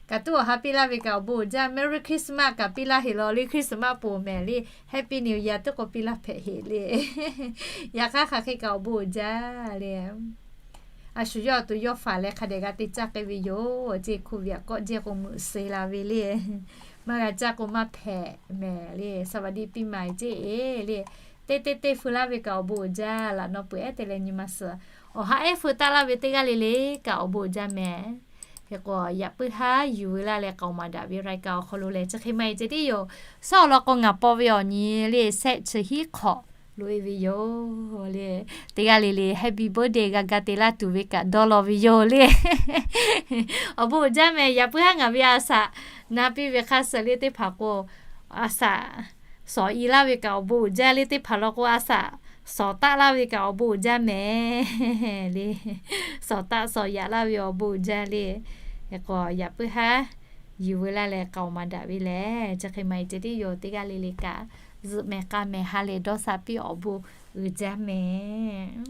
Kaꞈ tuˉ awˬ ha piˇ laˇ ve kaꞈ awˬ bon uiˍ jaˇ. Merry Christmas kaꞈ piˇ laˇ heꞈ law le. Christmas pon mehˍ le. Happy New Year teˇ k'o piˇ laˇ hpehꞈ heꞈ le. Yaꞈ hk'aˇ hk'aˬ hk'e kaꞈ awˬ bon uiˍ jaˇ le. A shu yawˇ awˬ to yawˇ faˍ leh hk'a dehꞈ g'a te caˇ k'ai ve yoˬ ceˇ. Hku viꞈ kawˆ jehˇ k'o meuꞈ suh la ve le. Maˇ g'a caˇ k'o maˇ hpehꞈ mehˍ le. สวัสดีปีใหม่ ceˇ e le. Teˇ teˇ teˇ feu laˇ ve kaꞈ awˬ bon uiˍ jaˇ. Laꞈ naw peuˬ ehˉ te leh nyi ma suhˍ awˬ ha ehˉ feu taˆ laˇ ve teˇ g'aˇ le le kaꞈ awˬ bon uiˍ jaˇ mehˍ. Hk'e k'o yaꞈ puiˉ haˉ yuˬ veu laˇ leh k'aoˍ maˍ daꞈ ve รายการ awˬ hk'aw lo leh chi hk'e maˇ heˆ ceˇ tiˉ yoˬ. Sawˉ awˬ lawn k'o ngaˬ paw ve awˬ nyi le sehˆ chi hiˉ hk'awꞈ loꞈ e ve yoˬ le. Teˇ g'aˇ le le happy birthday g'a ga te laˇ tuˬ ve kaꞈ dawˇ law ve yoˬ le. Awˬ bon uiˍ jaˇ mehˍ. Yaꞈ puiˉ haˉ ngaˬ ve a shaꞈ na piˇ ve hk'a suh le teˇ hpaˍ k'o, a shaꞈ shawˍ i laˇ ve kaꞈ awˬ bon uiˍ jaˇ le. Teˇ hpaˍ law k'o a shaꞈ shawˍ taˆ laˇ ve kaꞈ awˬ bon uiˍ jaˇ mehˍ le. Shawˍ taˆ shawˍ yaꞈ laˇ ve awˬ bon uiˍ jaˇ le. Hk'e k'o yaꞈ puiˉ haˉ yuˬ veu laˇ leh k'aoˍ maˍ daꞈ ve lehˬ chi hk'e maˇ heˆ ceˇ tiˉ yoˬ. Teˇ g'aˇ le le kaꞈ zuhꞈ mehˍ k'a mehˍ ha lehˬ dawˇ sha piˇ awˬ bon uiˍ jaˇ mehˍ.